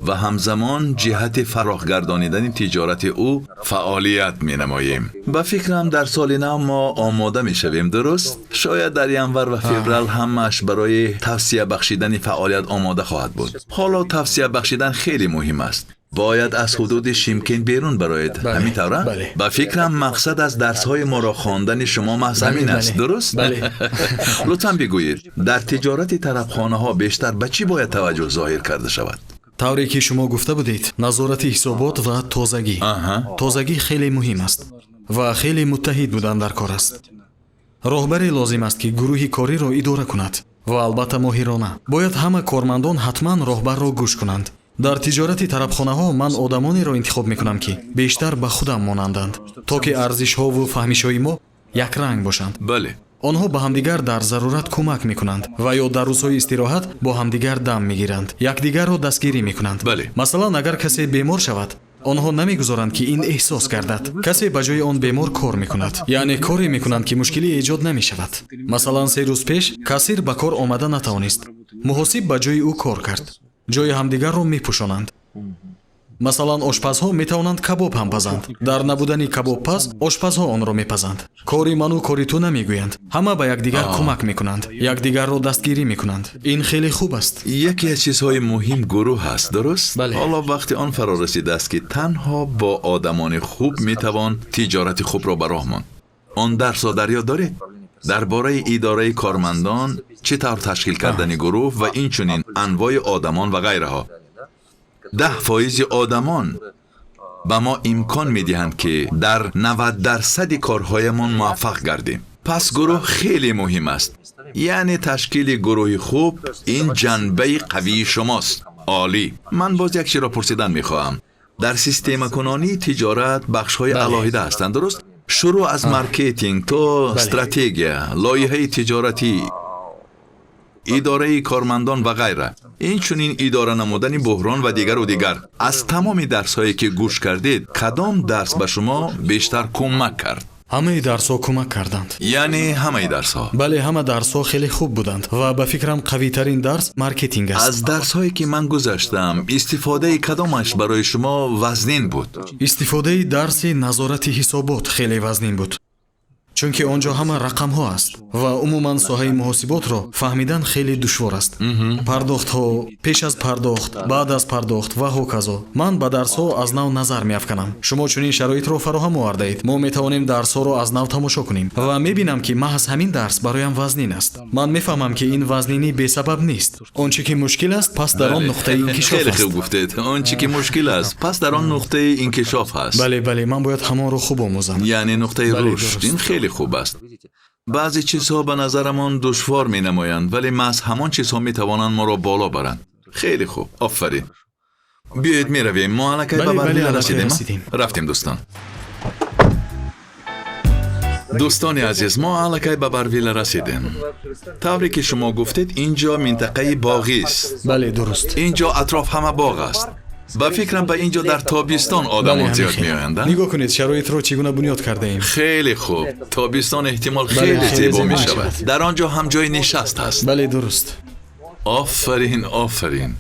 ва ҳамзамон ҷиҳати фарохгардонидани тиҷорати ӯ фаъолият менамоем. Ба фикрам, дар соли нав мо омода мешавем, дуруст? Шояд дар январ ва феврал ҳамааш барои тавсия бахшидани фаъолият омода хоҳад буд. Ҳоло тавсия бахшидан хеле муҳим аст. Бояд аз ҳудуди Шимкент берун бароед. Ҳамин тавра? Бале. Ба фикрам, мақсад аз дарсҳои моро хондани шумо маҳз ҳамин аст, дуруст? Бале. Лутфан бигӯед, дар тиҷорати тарабхонаҳо бештар ба чӣ бояд таваҷҷӯҳ зоҳир карда шавад? Тавре ки шумо гуфта будед, назорати ҳисобот ва тозагӣ. Тозагӣ хеле муҳим аст ва хеле муттаҳид будан дар кор аст. Роҳбаре лозим аст, ки гурӯҳи кориро идора кунад ва албатта моҳирона. Бояд ҳама кормандон ҳатман роҳбарро гӯш кунанд. Дар тиҷорати тарабхонаҳо ман одамонеро интихоб мекунам, ки бештар ба худам монанданд, то ки арзишҳову фаҳмишҳои мо якранг бошанд. Онҳо ба ҳамдигар дар зарурат кӯмак мекунанд ва ё дар рӯзҳои истироҳат бо ҳамдигар дам мегиранд, якдигарро дастгирӣ мекунанд. Масалан, агар касе бемор шавад, онҳо намегузоранд, ки ин эҳсос гардад. Касе ба ҷои он бемор кор мекунад, яъне коре мекунанд, ки мушкилӣ эҷод намешавад. Масалан, 3 рӯз пеш кассир ба кор омада натавонист, муҳосиб ба ҷои ӯ кор кард. Ҷои ҳамдигарро мепӯшонанд. Масалан, ошпазҳо метавонанд кабоб ҳам пазанд. Дар набудани кабобпаз ошпазҳо онро мепазанд. Кори ману кори ту намегӯянд, ҳама ба якдигар кӯмак мекунанд, якдигарро дастгирӣ мекунанд. Ин хеле хуб аст. Яке аз чизҳои муҳим гурӯҳ аст, дуруст? Бале. Ҳоло вақти он фаро расидааст, ки танҳо бо одамони хуб метавон тиҷорати хубро ба роҳ монд. Он дарсро дар ёд доред, дар бораи идораи кормандон, чӣ тавр ташкил кардани гурӯҳ ва инчунин анвои одамон ва ғайраҳо. 10 фоизи одамон ба мо имкон медиҳанд, ки дар 90 дарсади корҳоямон муваффақ гардем. Пас гурӯҳ хеле муҳим аст, яъне ташкили гурӯҳи хуб ин ҷанбаи қавии шумост. Олӣ. Ман боз як чиро пурсидан мехоҳам. Дар системакунонии тиҷорат бахшҳои алоҳида ҳастанд, дуруст? Шурӯъ аз маркетинг то стратегия, лоиҳаи тиҷоратӣ, идораи кормандон ва ғайра, инчунин идора намудани буҳрон ва дигару дигар. Аз тамоми дарсҳое, ки гӯш кардед, кадом дарс ба шумо бештар кӯмак кард? Ҳамаи дарсҳо кӯмак карданд. Яъне ҳамаи дарсҳо? Бале, ҳама дарсҳо хеле хуб буданд ва ба фикрам қавитарин дарс маркетинг аст. Аз дарсҳое ки ман гузаштам, истифодаи кадомаш барои шумо вазнин буд? Истифодаи дарси назорати ҳисобот хеле вазнин буд, чунки он ҷо ҳама рақамҳо аст ва умуман соҳаи муҳосиботро фаҳмидан хеле душвор аст. Пардохтҳо, пеш аз пардохт, баъд аз пардохт ва ҳоказо. Ман ба дарсҳо аз нав назар меафканам. Шумо чунин шароитро фароҳам овардаед. Мо метавонем дарсҳоро аз нав тамошо кунем ва мебинам, ки маҳз ҳамин дарс бароям вазнин аст. Ман мефаҳмам, ки ин вазнинӣ бесабаб нест. Он чӣ ки мушкил аст, пас дар он нуқтаи инкишоф Хеле аст. хуб гуфтед. Он чӣ ки мушкил аст, пас дар он нуқтаи инкишоф ҳаст. Бале, бале, ман бояд ҳамонро хуб омӯзам. Яъне нуқтаи Бале, рушд. дуруст. Ин хеле хуб аст. Баъзе чизҳо ба назарамон душвор менамоянд, вале маҳз ҳамон чизҳо метавонанд моро боло баранд. Хеле хуб, офарин. Биёед меравем. Мо аллакай ба Бале, бале, Барвилла аллакай расидем, а? расидем. Рафтем, дӯстон. Дӯстони азиз, мо аллакай ба Барвилла расидем. Тавре ки шумо гуфтед, ин ҷо минтақаи боғист. Бале, дуруст. Ин ҷо атроф ҳама боғ аст. Ба фикрам, ба ин ҷо дар тобистон одамон Бале, зиёд ҳамин хел. меоянд, а? Нигоҳ кунед, шароитро чӣ гуна бунёд кардаем. Хеле хуб. Тобистон эҳтимол Бале, хеле хеле зебо зебо мешавад. мешавад. Дар он ҷо ҳам ҷои нишаст ҳаст. Бале, дуруст. Офарин, офарин.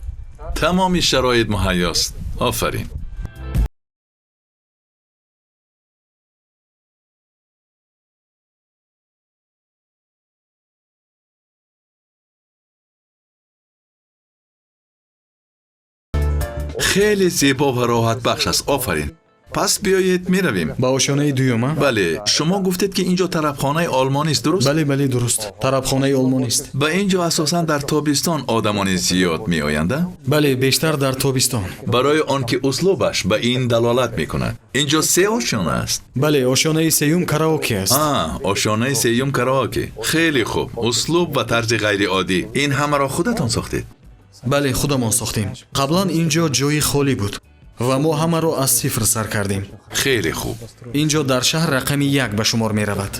Тамоми шароит муҳайёст. Офарин. Хеле зебо ва роҳатбахш аст. Офарин. Пас биёед меравем. Ба ошёнаи дуюм, а? Бале, шумо гуфтед, ки ин ҷо тарабхонаи олмонист, дуруст? Бале, бале, дуруст, тарабхонаи олмонист. Ба ин ҷо асосан дар тобистон одамони зиёд меоянд, а? Бале, бештар дар тобистон. Барои он ки услубаш ба ин далолат мекунад. Ин ҷо се ошёна аст. Бале, ошёнаи сеюм караоке аст. А, ошёнаи сеюм караоке. Хеле хуб. Услуб ва тарзи ғайриоддӣ. Ин ҳамаро худатон сохтед? Бале, худамон сохтем. Қаблан ин ҷо ҷои холӣ буд ва мо ҳамаро аз сифр сар кардем. Хеле хуб. Ин ҷо дар шаҳр рақами як ба шумор меравад.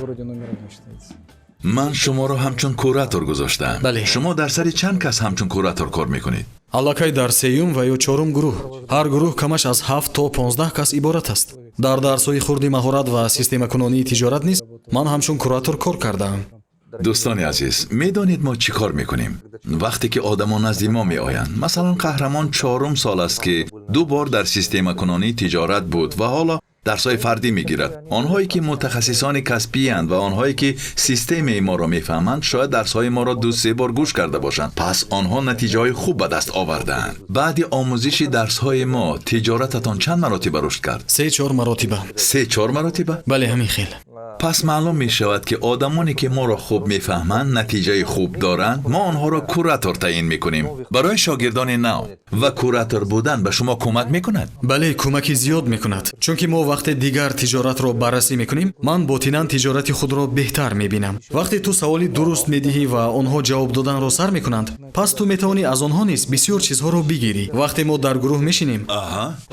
Ман шуморо ҳамчун куратор гузоштаам. Бале. Шумо дар сари чанд кас ҳамчун куратор кор мекунед? Аллакай дар сеюм ва ё чорум гурӯҳ. Ҳар гурӯҳ камаш аз 7 то 15 кас иборат аст. Дар дарсҳои хурди маҳорат ва системакунонии тиҷорат низ ман ҳамчун куратор кор кардаам. Дӯстони азиз, медонед, мо чӣ кор мекунем, вақте ки одамон назди мо меоянд? Масалан, Қаҳрамон чорум сол аст, ки ду бор дар системакунонии тиҷорат буд ва ҳоло дарсҳои фардӣ мегирад. Онҳое ки мутахассисони касбиянд ва онҳое ки системаи моро мефаҳманд, шояд дарсҳои моро ду-се бор гӯш карда бошанд. Пас онҳо натиҷаҳои хуб ба даст овардаанд. Баъди омӯзиши дарсҳои мо тиҷорататон чанд маротиба рушд кард? Се чор маротиба. Се чор маротиба? Бале, ҳамин хел. Пас маълум мешавад, ки одамоне ки моро хуб мефаҳманд, натиҷаи хуб доранд. Мо онҳоро куратор таъин мекунем барои шогирдони нав. Ва куратор будан ба шумо кӯмак мекунад? Бале, кӯмаки зиёд мекунад, чунки мо вақте дигар тиҷоратро баррасӣ мекунем, ман ботинан тиҷорати худро беҳтар мебинам. Вақте ту саволи дуруст медиҳӣ ва онҳо ҷавоб доданро сар мекунанд, пас ту метавонӣ аз онҳо низ бисёр чизҳоро бигирӣ. Вақте мо дар гурӯҳ мешинем,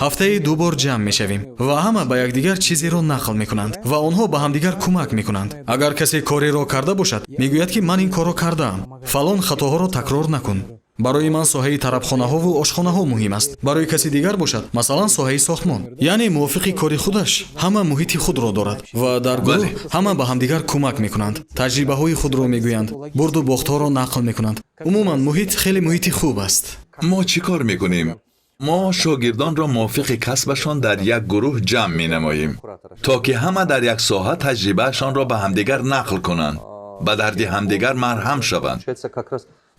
ҳафтаи ду бор ҷамъ мешавем ва ҳама ба якдигар чизеро нақл мекунанд ва онҳо ба ҳамдигар кӯмак мекунанд. Агар касе кореро карда бошад, мегӯяд, ки ман ин корро кардаам, фалон хатоҳоро такрор накун. Барои ман соҳаи тарабхонаҳову ошхонаҳо муҳим аст, барои каси дигар бошад, масалан, соҳаи сохтмон. Яъне мувофиқи кори худаш ҳама муҳити худро дорад ва дар гурӯҳ ҳама ба ҳамдигар кӯмак мекунанд, таҷрибаҳои худро мегӯянд, бурду бохтҳоро нақл мекунанд. Умуман, муҳит хеле муҳити хуб аст. Мо чӣ кор мекунем? Мо шогирдонро мувофиқи касбашон дар як гурӯҳ ҷамъ менамоем, то ки ҳама дар як соҳа таҷрибаашонро ба ҳамдигар нақл кунанд, ба дарди ҳамдигар марҳам шаванд.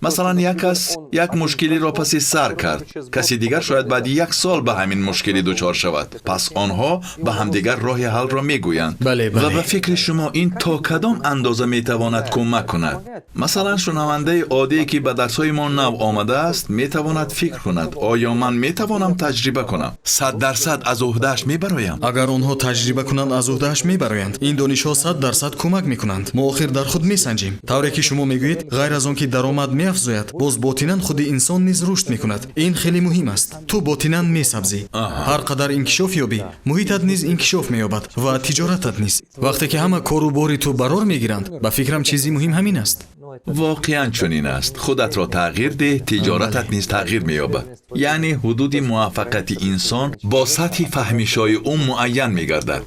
Масалан, як кас як мушкилиро паси сар кард, каси дигар шояд баъди як сол ба ҳамин мушкилӣ дучор шавад. Пас онҳо ба ҳамдигар роҳи ҳалро мегӯянд. Бале, бале. Ва ба фикри шумо, ин то кадом андоза метавонад кӯмак кунад? Масалан, шунавандаи оддие, ки ба дарсҳои мо нав омадааст, метавонад фикр кунад: оё ман метавонам таҷриба кунам, 100% аз уҳдааш мебароям? Агар онҳо таҷриба кунанд, аз уҳдааш мебароянд. Ин донишҳо 100% кӯмак мекунанд. Мо охир дар худ месанҷем. Тавре ки шумо мегӯед, ғайр аз он ки даромад меафзояд, боз ботинан худи инсон низ рушд мекунад. Ин хеле муҳим аст. Ту ботинан месабзӣ. Ҳар қадар инкишоф ёбӣ, муҳитат низ инкишоф меёбад ва тиҷоратат низ. Вақте ки ҳама кору бори ту барор мегиранд, ба фикрам, чизи муҳим ҳамин аст. Воқеан чунин аст. Худатро тағйир деҳ, тиҷоратат низ тағйир меёбад. Яъне ҳудуди муваффақияти инсон бо сатҳи фаҳмишҳои ӯ муайян мегардад.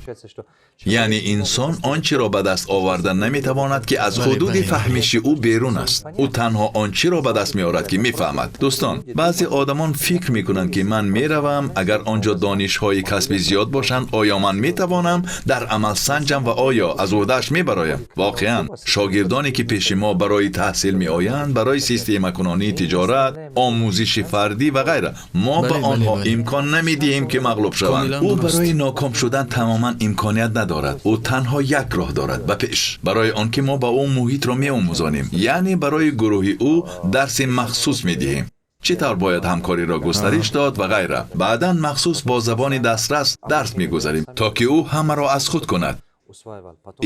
Яъне инсон он чиро ба даст оварда наметавонад, ки аз ҳудуди фаҳмиши ӯ берун аст. Ӯ танҳо он чиро ба даст меорад, ки мефаҳмад. Дӯстон, баъзе одамон фикр мекунанд, ки ман меравам, агар он ҷо донишҳои касбӣ зиёд бошанд, оё ман метавонам дар амал санҷам ва оё аз уҳдааш мебароям? Воқеан шогирдоне, ки пеши мо барои таҳсил меоянд, барои системакунонии тиҷорат, омӯзиши фардӣ ва ғайра, мо ба онҳо имкон намедиҳем, ки мағлуб шаванд. Ӯ барои ноком шудан тамоман имконият надорад. Ӯ танҳо як роҳ дорад: ба пеш. Барои он ки мо ба ӯ муҳитро меомӯзонем, яъне барои гурӯҳи ӯ дарси махсус медиҳем, чӣ тавр бояд ҳамкориро густариш дод ва ғайра. Баъдан махсус бо забони дастрас дарс мегузарем, то ки ӯ ҳамаро аз худ кунад.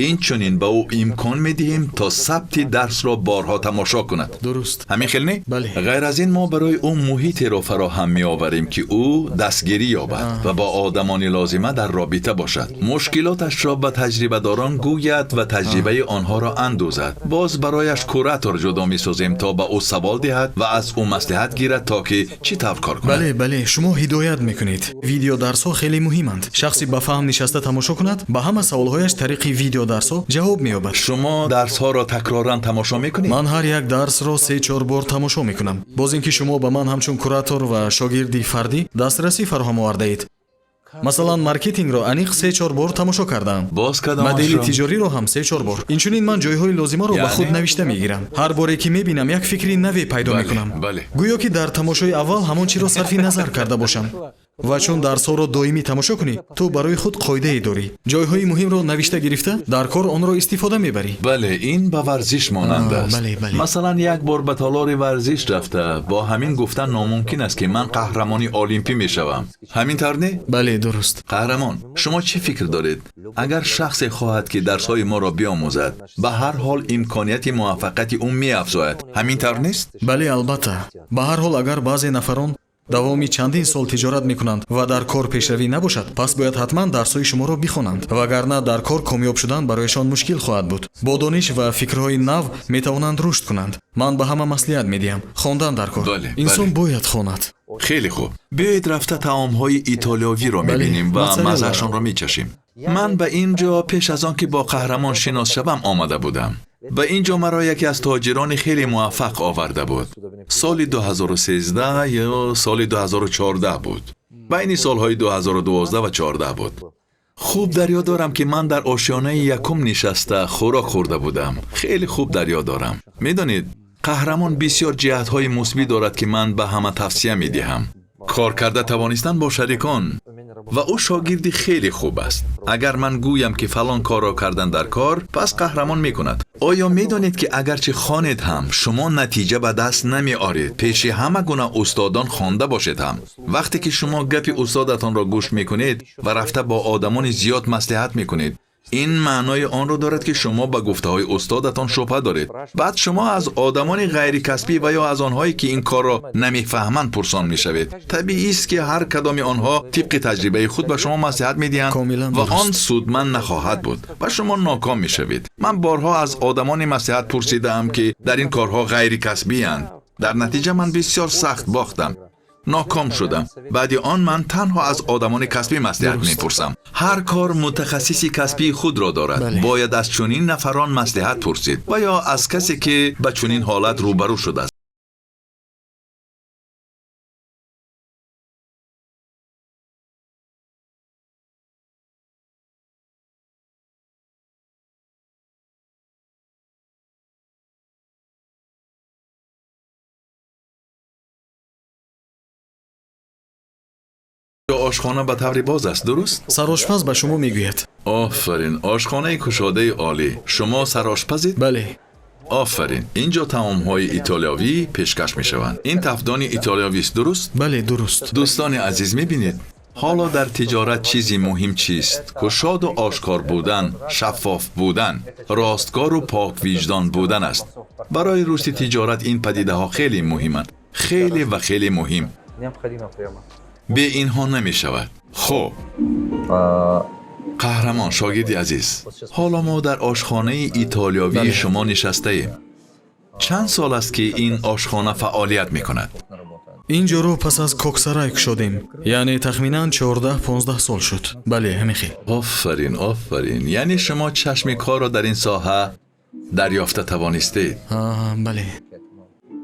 Инчунин ба ӯ имкон медиҳем, то сабти дарсро борҳо тамошо кунад. Дуруст. Ҳамин хел не? Бале. Ғайр аз ин, мо барои ӯ муҳитеро фароҳам меоварем, ки ӯ дастгирӣ ёбад ва бо одамони лозима дар робита бошад, мушкилоташро ба таҷрибадорон гӯяд ва таҷрибаи онҳоро андӯзад. Боз барояш куратор ҷудо месозем, то ба ӯ савол диҳад ва аз ӯ маслиҳат гирад, то ки чӣ тавр кор кунад. Бале, бале, шумо ҳидоят мекунед. Видеодарсҳо хеле муҳиманд. Шахсе ба фаҳм нишаста тамошо кунад, ба ҳама саволҳояш тариқи видеодарсҳо ҷавоб меёбад. Шумо дарсҳоро такроран тамошо мекунед? Ман ҳар як дарсро 3-4 бор тамошо мекунам. Боз ин ки шумо ба ман ҳамчун куратор ва шогирди фардӣ дастрасӣ фароҳам овардаед. Масалан, маркетингро аниқ 3-4 бор тамошо кардаам. Боз кадомашро? Модели тиҷориро ҳам 3-4 бор. Инчунин ман ҷойҳои лозимаро ба худ Яъне? навишта мегирам. Ҳар боре ки мебинам, як фикри наве пайдо мекунам. Гӯё ки дар тамошои аввал ҳамон чиро сарфи назар карда бошам. Ва чун дарсҳоро доимӣ тамошо кунӣ, ту барои худ қоидае дорӣ. Ҷойҳои муҳимро навишта гирифта, дар кор онро истифода мебарӣ. Бале, ин ба варзиш монанд аст. Бале, бале. Масалан, як бор ба толори варзиш рафта, бо ҳамин гуфтан номумкин аст, ки ман қаҳрамони олимпӣ мешавам. Ҳамин тавр не? Бале, дуруст. Қаҳрамон, шумо чӣ фикр доред? Агар шахсе хоҳад, ки дарсҳои моро биомӯзад, ба ҳар ҳол имконияти муваффақияти ӯ меафзояд. Ҳамин тавр нест? Бале, албатта. Ба ҳар ҳол, агар баъзе нафарон давоми чандин сол тиҷорат мекунанд ва дар кор пешравӣ набошад, пас бояд ҳатман дарсҳои шуморо бихонанд, вагарна дар кор комёб шудан барояшон мушкил хоҳад буд. Бо дониш ва фикрҳои нав метавонанд рушд кунанд. Ман ба ҳама маслиҳат медиҳам: хондан дар кор. Инсон бояд хонад. Хеле хуб, биёед рафта таомҳои итолиёвиро мебинем ва моцарелла. маззаашонро мечашем. Ман ба ин ҷо пеш аз он ки бо қаҳрамон шинос шавам омада будам. Ба ин ҷо маро яке аз тоҷирони хеле муваффақ оварда буд. Соли 2013 ё соли 2014 буд, байни солҳои 2012 ва 14 буд. Хуб дар ёд дорам, ки ман дар ошёнаи якум нишаста хӯрок хӯрда будам. Хеле хуб дар ёд дорам. Медонед, қаҳрамон бисёр ҷиҳатҳои мусбӣ дорад, ки ман ба ҳама тавсия медиҳам. Кор карда тавонистан бо шарикон, ва ӯ шогирди хеле хуб аст. Агар ман гӯям, ки фалон корро кардан дар кор, пас қаҳрамон мекунад. Оё медонед, ки агарчи хонед ҳам, шумо натиҷа ба даст намеоред? Пеши ҳама гуна устодон хонда бошед ҳам, вақте ки шумо гапи устодатонро гӯш мекунед ва рафта бо одамони зиёд маслиҳат мекунед, ин маънои онро дорад, ки шумо ба гуфтаҳои устодатон шубҳа доред. Баъд шумо аз одамони ғайрикасбӣ ва ё аз онҳое, ки ин корро намефаҳманд, пурсон мешавед. Табиист, ки ҳар кадоми онҳо тибқи таҷрибаи худ ба шумо маслиҳат медиҳанд Комилан ва дуруст. он судманд нахоҳад буд ва шумо ноком мешавед. Ман борҳо аз одамоне маслиҳат пурсидаам, ки дар ин корҳо ғайрикасбиянд. Дар натиҷа ман бисёр сахт бохтам, ноком шудам. Баъди он ман танҳо аз одамони касбӣ маслиҳат мепурсам. Ҳар кор мутахассиси касбии худро дорад. Бояд аз чунин нафарон маслиҳат пурсид ва ё аз касе, ки ба чунин ҳолат рӯбарӯ шудааст. Ошхона ба таври боз аст, дуруст? Сарошпаз ба шумо мегӯяд. Офарин, ошхонаи кушодаи олӣ. Шумо сарошпазед? Бале. Офарин. Инҷо таомҳои итолиёвӣ пешкаш мешаванд. Ин тафдони итолиёвист, дуруст? Бале, дуруст. Дӯстони азиз, мебинед, ҳоло дар тиҷорат чизи муҳим чист? Кушоду ошкор будан, шаффоф будан, росткору поквиҷдон будан аст. Барои рушди тиҷорат ин падидаҳо хеле муҳиманд, хеле ва хеле муҳим. Необходимо прямо. Бе инҳо намешавад. Хуб, қаҳрамон, шогирди азиз, ҳоло мо дар ошхонаи итолиёвии шумо нишастаем. Чанд сол аст, ки ин ошхона фаъолият мекунад? Ин ҷоро пас аз Коксарай кушодем, яъне тахминан 14-15 сол шуд. Бале, ҳамин хел. Офарин, офарин! Яъне шумо чашми корро дар ин соҳа дарёфта тавонистед. А, бале.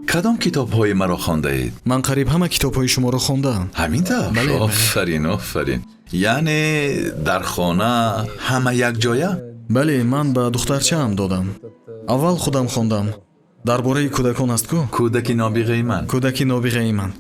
Кадом китобҳои маро хондаед? Ман қариб ҳама китобҳои шуморо хондаам. Ҳамин тавр? Бале, бале. Офарин, офарин! Яъне дар хона ҳама якҷоя? Бале, ман ба духтарчаам додам. Аввал худам хондам. Дар бораи кӯдакон аст ку? Кӯдаки нобиғаи ман. Кӯдаки нобиғаи ман,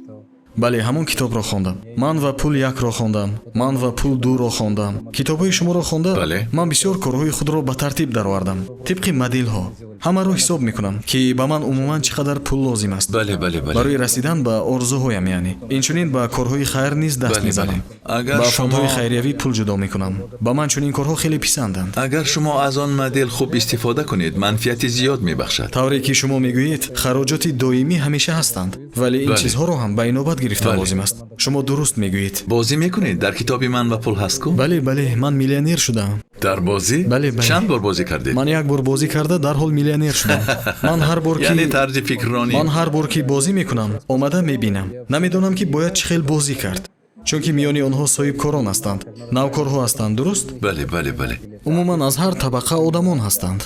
бале, ҳамон китобро хондам. Ман ва пул якро хондам, Ман ва пул дуро хондам. Китобҳои шуморо хонда, ман бисёр корҳои худро ба тартиб даровардам тибқи моделҳо. Ҳамаро ҳисоб мекунам, ки ба ман умуман чӣ қадар пул лозим аст бале бале бале барои расидан ба орзуҳоям. Яъне инчунин ба корҳои хайр низ даст мезанам. Агар Ба шумо- фондҳои хайриявӣ пул ҷудо мекунам. Ба ман чунин корҳо хеле писанданд. Агар шумо аз он модел хуб истифода кунед, манфиати зиёд мебахшад. Тавре ки шумо мегӯед, хароҷоти доимӣ ҳамеша ҳастанд, вале ин чизҳоро ҳам ба инобат гирифта лозим аст. Шумо дуруст мегӯед. Бозӣ мекунед? Дар китоби Ман ва пул ҳаст ку? Бале, ман миллионер шудам. Дар бозӣ? Бале. Чанд бор бозӣ кардед? Ман як бор бозӣ карда, дарҳол миллионер шудам. Ман ҳар бор ки Яъне тарзи фикрронӣ. Ман ҳар бор ки бозӣ мекунам, омада мебинам, намедонам, ки бояд чӣ хел бозӣ кард, чунки миёни онҳо соҳибкорон ҳастанд, навкорҳо ҳастанд, дуруст? Бале. Умуман аз ҳар табақа одамон ҳастанд.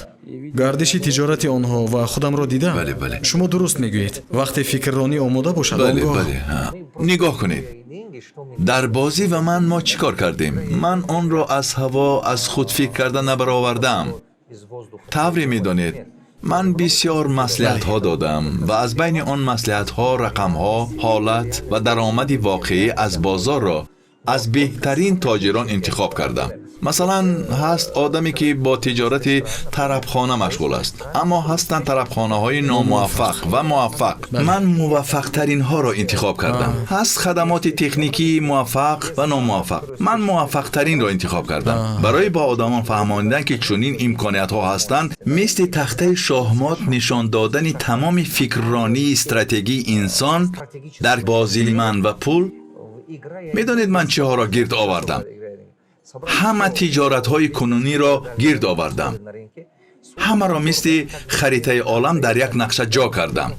Гардиши тиҷорати онҳо ва худамро дида, Бале, бале. шумо дуруст мегӯед, вақте фикрронӣ омода бошад, он гоҳ Бале, ҳа. Нигоҳ кунед, дар бозӣ ва ман мо чӣ кор кардем? Ман онро аз ҳаво, аз худ фикр карда набаровардаам. Тавре медонед, ман бисёр маслиҳатҳо додам ва аз байни он маслиҳатҳо рақамҳо, ҳолат ва даромади воқеӣ аз бозорро аз беҳтарин тоҷирон интихоб кардам. Масалан, ҳаст одаме, ки бо тиҷорати тарабхона машғул аст, аммо ҳастанд тарабхонаҳои номуваффақ ва муваффақ. Ман муваффақтаринҳоро интихоб кардам. Ҳаст хадамоти техникии муваффақ ва номуваффақ. Ман муваффақтаринро интихоб кардам барои ба одамон фаҳмонидан, ки чунин имкониятҳо ҳастанд. Мисли тахтаи шоҳмот нишон додани тамоми фикрронии стратегии инсон дар бозии Ман ва пул. Медонед, ман чиҳоро гирд овардам? Ҳама тиҷоратҳои кунуниро гирд овардам, ҳамаро мисли харитаи олам дар як нақша ҷо кардам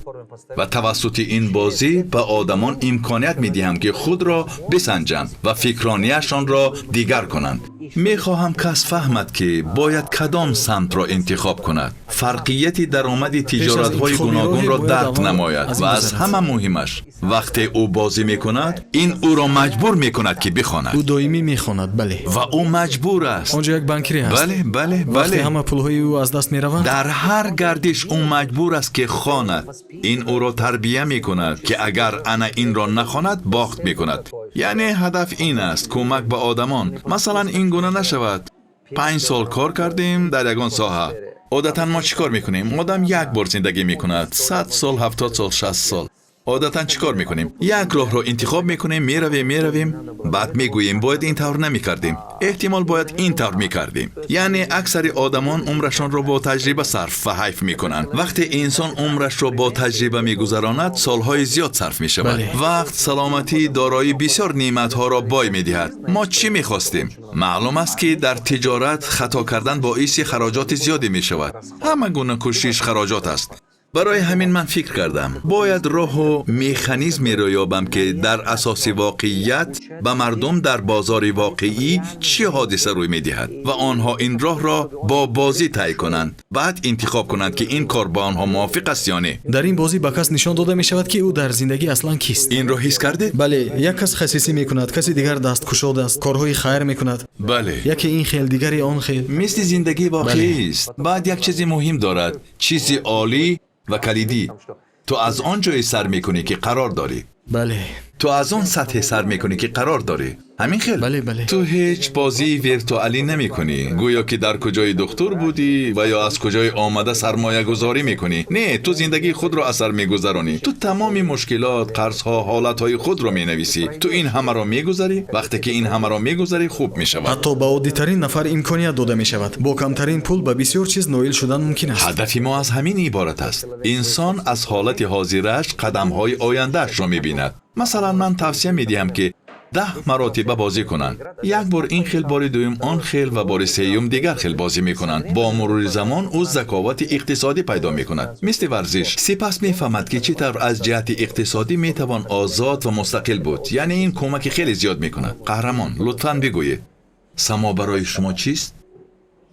ва тавассути ин бозӣ ба одамон имконият медиҳам, ки худро бисанҷанд ва фикронияшонро дигар кунанд. Мехоҳам кас фаҳмад, ки бояд кадом самтро интихоб кунад, фарқияти даромади тиҷоратҳои интихоби гуногунро роҳе бояд дарк аввал намояд. аз ин Ва аз гузарад. ҳама муҳимаш, вақте ӯ бозӣ мекунад, ин ӯро маҷбур мекунад, ки бихонад. Ӯ доимӣ мехонад, бале. Ва ӯ маҷбур аст. Он ҷо як банкире ҳаст. бале бале Вақте ҳама пулҳои ӯ аз даст мераванд, Дар ҳар гардиш ӯ маҷбур аст, ки хонад. Ин ӯро тарбия мекунад, ки агар ана инро нахонад, бохт мекунад. Яъне ҳадаф ин аст: кӯмак ба одамон. Масалан, ин гуна нашавад: 5 сол кор кардем дар ягон соҳа. Одатан мо чӣ кор мекунем? Одам як бор зиндагӣ мекунад: 100 сол, 70 сол, 60 сол. Одатан чӣ кор мекунем? Як роҳро интихоб мекунем, меравем, меравем, баъд мегӯем: бояд ин тавр намекардем, эҳтимол бояд ин тавр мекардем. Яъне аксари одамон умрашонро бо таҷриба сарф ва ҳайф мекунанд. Вақте инсон умрашро бо таҷриба мегузаронад, солҳои зиёд сарф мешавад. Вақт, саломатӣ, дороӣ, бисёр неъматҳоро бой медиҳад. Мо чӣ мехостем? Маълум аст, ки дар тиҷорат хато кардан боиси хароҷоти зиёде мешавад. Ҳама гуна кӯшиш хароҷот аст. Барои ҳамин ман фикр кардам, бояд роҳу механизмеро ёбам, ки дар асоси воқеият ба мардум дар бозори воқеӣ чӣ ҳодиса рӯй медиҳад ва онҳо ин роҳро бо бозӣ тай кунанд, баъд интихоб кунанд, ки ин кор ба онҳо мувофиқ аст ё не. Дар ин бозӣ ба кас нишон дода мешавад, ки ӯ дар зиндагӣ аслан кист. Инро ҳис кардед? Бале, як кас хасисӣ мекунад, каси дигар дасткушод аст, корҳои хайр мекунад. Яке ин хел, дигаре он хел. Мисли зиндагии воқеист. Баъд як чизи муҳим дорад, чизи олӣ ва калидӣ: ту аз он ҷое сар мекунӣ, ки қарор дорӣ. Ту аз он сатҳе сар мекунӣ, ки қарор дорӣ. Ҳамин хел. Бале, бале. Ту ҳеҷ бозии виртуалӣ намекунӣ, гӯё ки дар куҷои духтур будӣ ва ё аз куҷои омада сармоягузорӣ мекунӣ. Не, ту зиндагии худро аз сар мегузаронӣ. Ту тамоми мушкилот, қарзҳо, ҳолатҳои худро менависӣ. Ту ин ҳамаро мегузарӣ. Вақте ки ин ҳамаро мегузарӣ, хуб мешавад. Ҳатто ба оддитарин нафар имконият дода мешавад. Бо камтарин пул ба бисёр чиз ноил шудан мумкин аст. Ҳадафи мо аз ҳамин иборат аст: инсон аз ҳолати ҳозирааш қадамҳои ояндаашро мебинад. Масалан, ман тавсия медиҳам, ки 10 маротиба бозӣ кунанд. Як бор ин хел, бори дуюм он хел ва бори сеюм дигар хел бозӣ мекунанд. Бо мурури замон ӯ заковати иқтисодӣ пайдо мекунад, мисли варзиш. Сипас мефаҳмад, ки чӣ тавр аз ҷиҳати иқтисодӣ метавон озод ва мустақил буд. Яъне ин кӯмаки хеле зиёд мекунад. Қаҳрамон, лутфан бигӯед, Само барои шумо чист?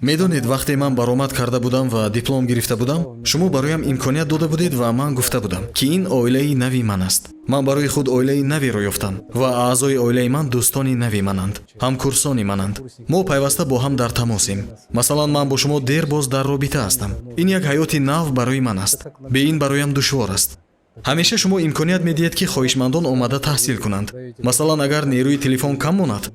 Медонед, вақте ман баромад карда будам ва диплом гирифта будам, шумо бароям имконият дода будед ва ман гуфта будам, ки ин оилаи нави ман аст. Ман барои худ оилаи наверо ёфтам ва аъзои оилаи ман дӯстони нави мананд, ҳамкурсони мананд. Мо пайваста бо ҳам дар тамосем. Масалан, ман бо шумо дер боз дар робита ҳастам. Ин як ҳаёти нав барои ман аст. Бе ин бароям душвор аст. Ҳамеша шумо имконият медиҳед, ки хоҳишмандон омада таҳсил кунанд. Масалан, агар нерӯи телефон кам монад,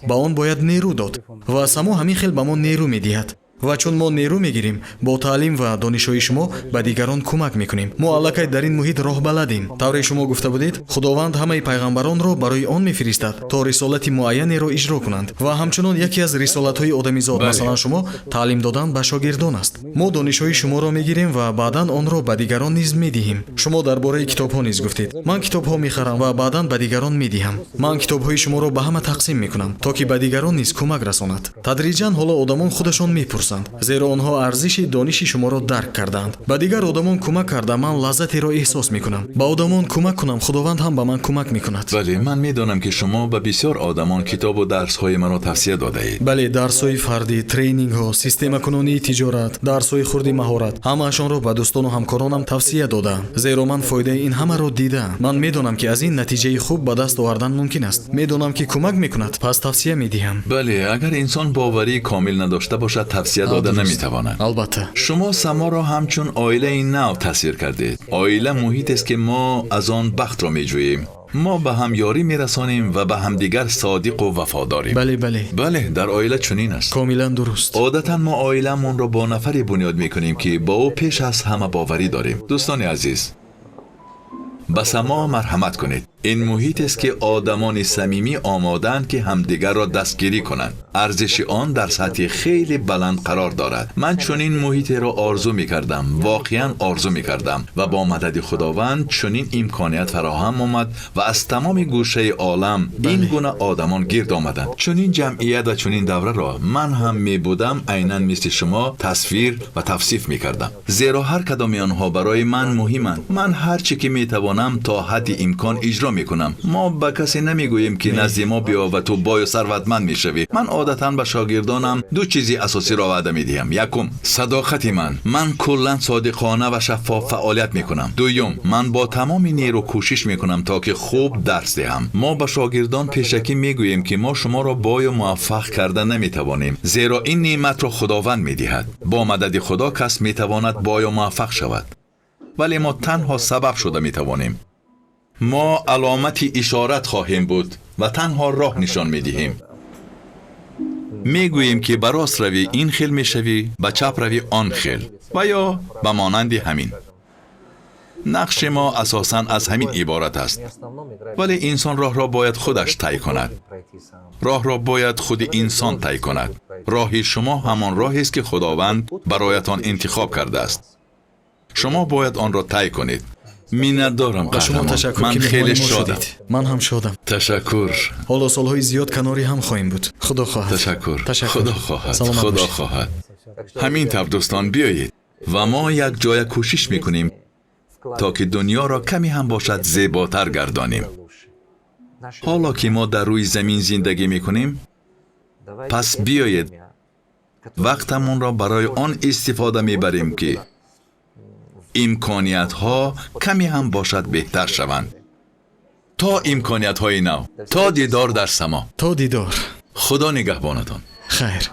ба он бояд нерӯ дод ва Само ҳамин хел ба мо нерӯ медиҳад. Ва чун мо нерӯ мегирем, бо таълим ва донишҳои шумо ба дигарон кӯмак мекунем. Мо аллакай дар ин муҳит роҳбаладем. Тавре шумо гуфта будед, Худованд ҳамаи пайғамбаронро барои он мефиристад, то рисолати муайянеро иҷро кунанд. Ва ҳамчунон яке аз рисолатҳои одамизод, масалан шумо, таълим додан ба шогирдон аст. Мо донишҳои шуморо мегирем ва баъдан онро ба дигарон низ медиҳем. Шумо дар бораи китобҳо низ гуфтед. Ман китобҳо мехарам ва баъдан ба дигарон медиҳам. Ман китобҳои шуморо ба ҳама тақсим мекунам, то ки ба дигарон низ кӯмак расонад. Тадриҷан ҳоло одамон худашон мепурсанд, зеро онҳо арзиши дониши шуморо дарк кардаанд. Ба дигар одамон кӯмак карда, ман лаззатеро эҳсос мекунам. Ба одамон кӯмак кунам, Худованд ҳам ба ман кӯмак мекунад. Бале, ман медонам, ки шумо ба бисёр одамон китобу дарсҳои маро тавсия додаед. Бале, дарсҳои фардӣ, тренингҳо, системакунонии тиҷорат, дарсҳои хурди маҳорат, ҳамаашонро ба дӯстону ҳамкоронам тавсия додаам, зеро ман фоидаи ин ҳамаро дидаам. Ман медонам, ки аз ин натиҷаи хуб ба даст овардан мумкин аст. Медонам, ки кӯмак мекунад, пас тавсия медиҳам. Бале, агар инсон боварии комил надошта бошад, тавсия дода наметавонад. Албатта. Шумо Саморо ҳамчун оилаи нав тасвир кардед. Оила муҳитест, ки мо аз он бахтро меҷӯем. Мо ба ҳам ёрӣ мерасонем ва ба ҳамдигар содиқу вафодорем. Бале, бале. Бале, дар оила чунин аст. Комилан дуруст. Одатан мо оиламонро бо нафаре бунёд мекунем, ки бо ӯ пеш аз ҳама боварӣ дорем. Дӯстони азиз, ба Само марҳамат кунед. Ин муҳитест, ки одамони самимӣ омодаанд, ки ҳамдигарро дастгирӣ кунанд. Арзиши он дар сатҳи хеле баланд қарор дорад. Ман чунин муҳитеро орзу мекардам, воқеан орзу мекардам, ва бо мадади Худованд чунин имконият фароҳам омад ва аз тамоми гӯшаи олам ин гуна одамон гирд омаданд. Чунин ҷамъият ва чунин давраро ман ҳам мебудам, айнан мисли шумо тасвир ва тавсиф мекардам, зеро ҳар кадоми онҳо барои ман муҳиманд. Ман ҳар чӣ ки метавонам, то ҳадди имкон иҷро мекунам. Мо ба касе намегӯем, ки назди мо биё ва ту бою сарватманд мешавӣ. Ман одатан ба шогирдонам ду чизи асосиро ваъда медиҳам. Якум, садоқати ман. Ман куллан содиқона ва шаффоф фаъолият мекунам. Дуюм, ман бо тамоми нерӯ кӯшиш мекунам, то ки хуб дарс диҳам. Мо ба шогирдон пешакӣ мегӯем, ки мо шуморо бою муваффақ карда наметавонем, зеро ин неъматро Худованд медиҳад. Бо мадади Худо кас метавонад бою муваффақ шавад, вале мо танҳо сабаб шуда метавонем. Мо аломати ишорат хоҳем буд ва танҳо роҳ нишон медиҳем. Мегӯем, ки ба рост равӣ, ин хел мешавӣ, ба чап равӣ, он хел ва ё ба монанди ҳамин. Нақши мо асосан аз ҳамин иборат аст, вале инсон роҳро бояд худаш тай кунад. Роҳро бояд худи инсон тай кунад. Роҳи шумо ҳамон роҳест, ки Худованд бароятон интихоб кардааст. Шумо бояд онро тай кунед. Миннатдорам. Ба шумо қаҳрамон. ташаккур, Ман ки хеле меҳмони мо шодам. шудед. Ман ҳам шодам. Ташаккур. Ҳоло солҳои зиёд канори ҳам хоҳем буд, Худо хоҳад. Ташаккур. Ташаккур. Худо хоҳад. Саломат Худо бошед. хоҳад. Ҳамин тавр, дӯстон, биёед ва мо якҷоя кӯшиш мекунем, то ки дунёро каме ҳам бошад зеботар гардонем. Ҳоло ки мо дар рӯи замин зиндагӣ мекунем, пас биёед вақтамонро барои он истифода мебарем, ки имкониятҳо каме ҳам бошад беҳтар шаванд. То имкониятҳои нав, то дидор дар Само. То дидор. Худо нигаҳбонатон. Хайр.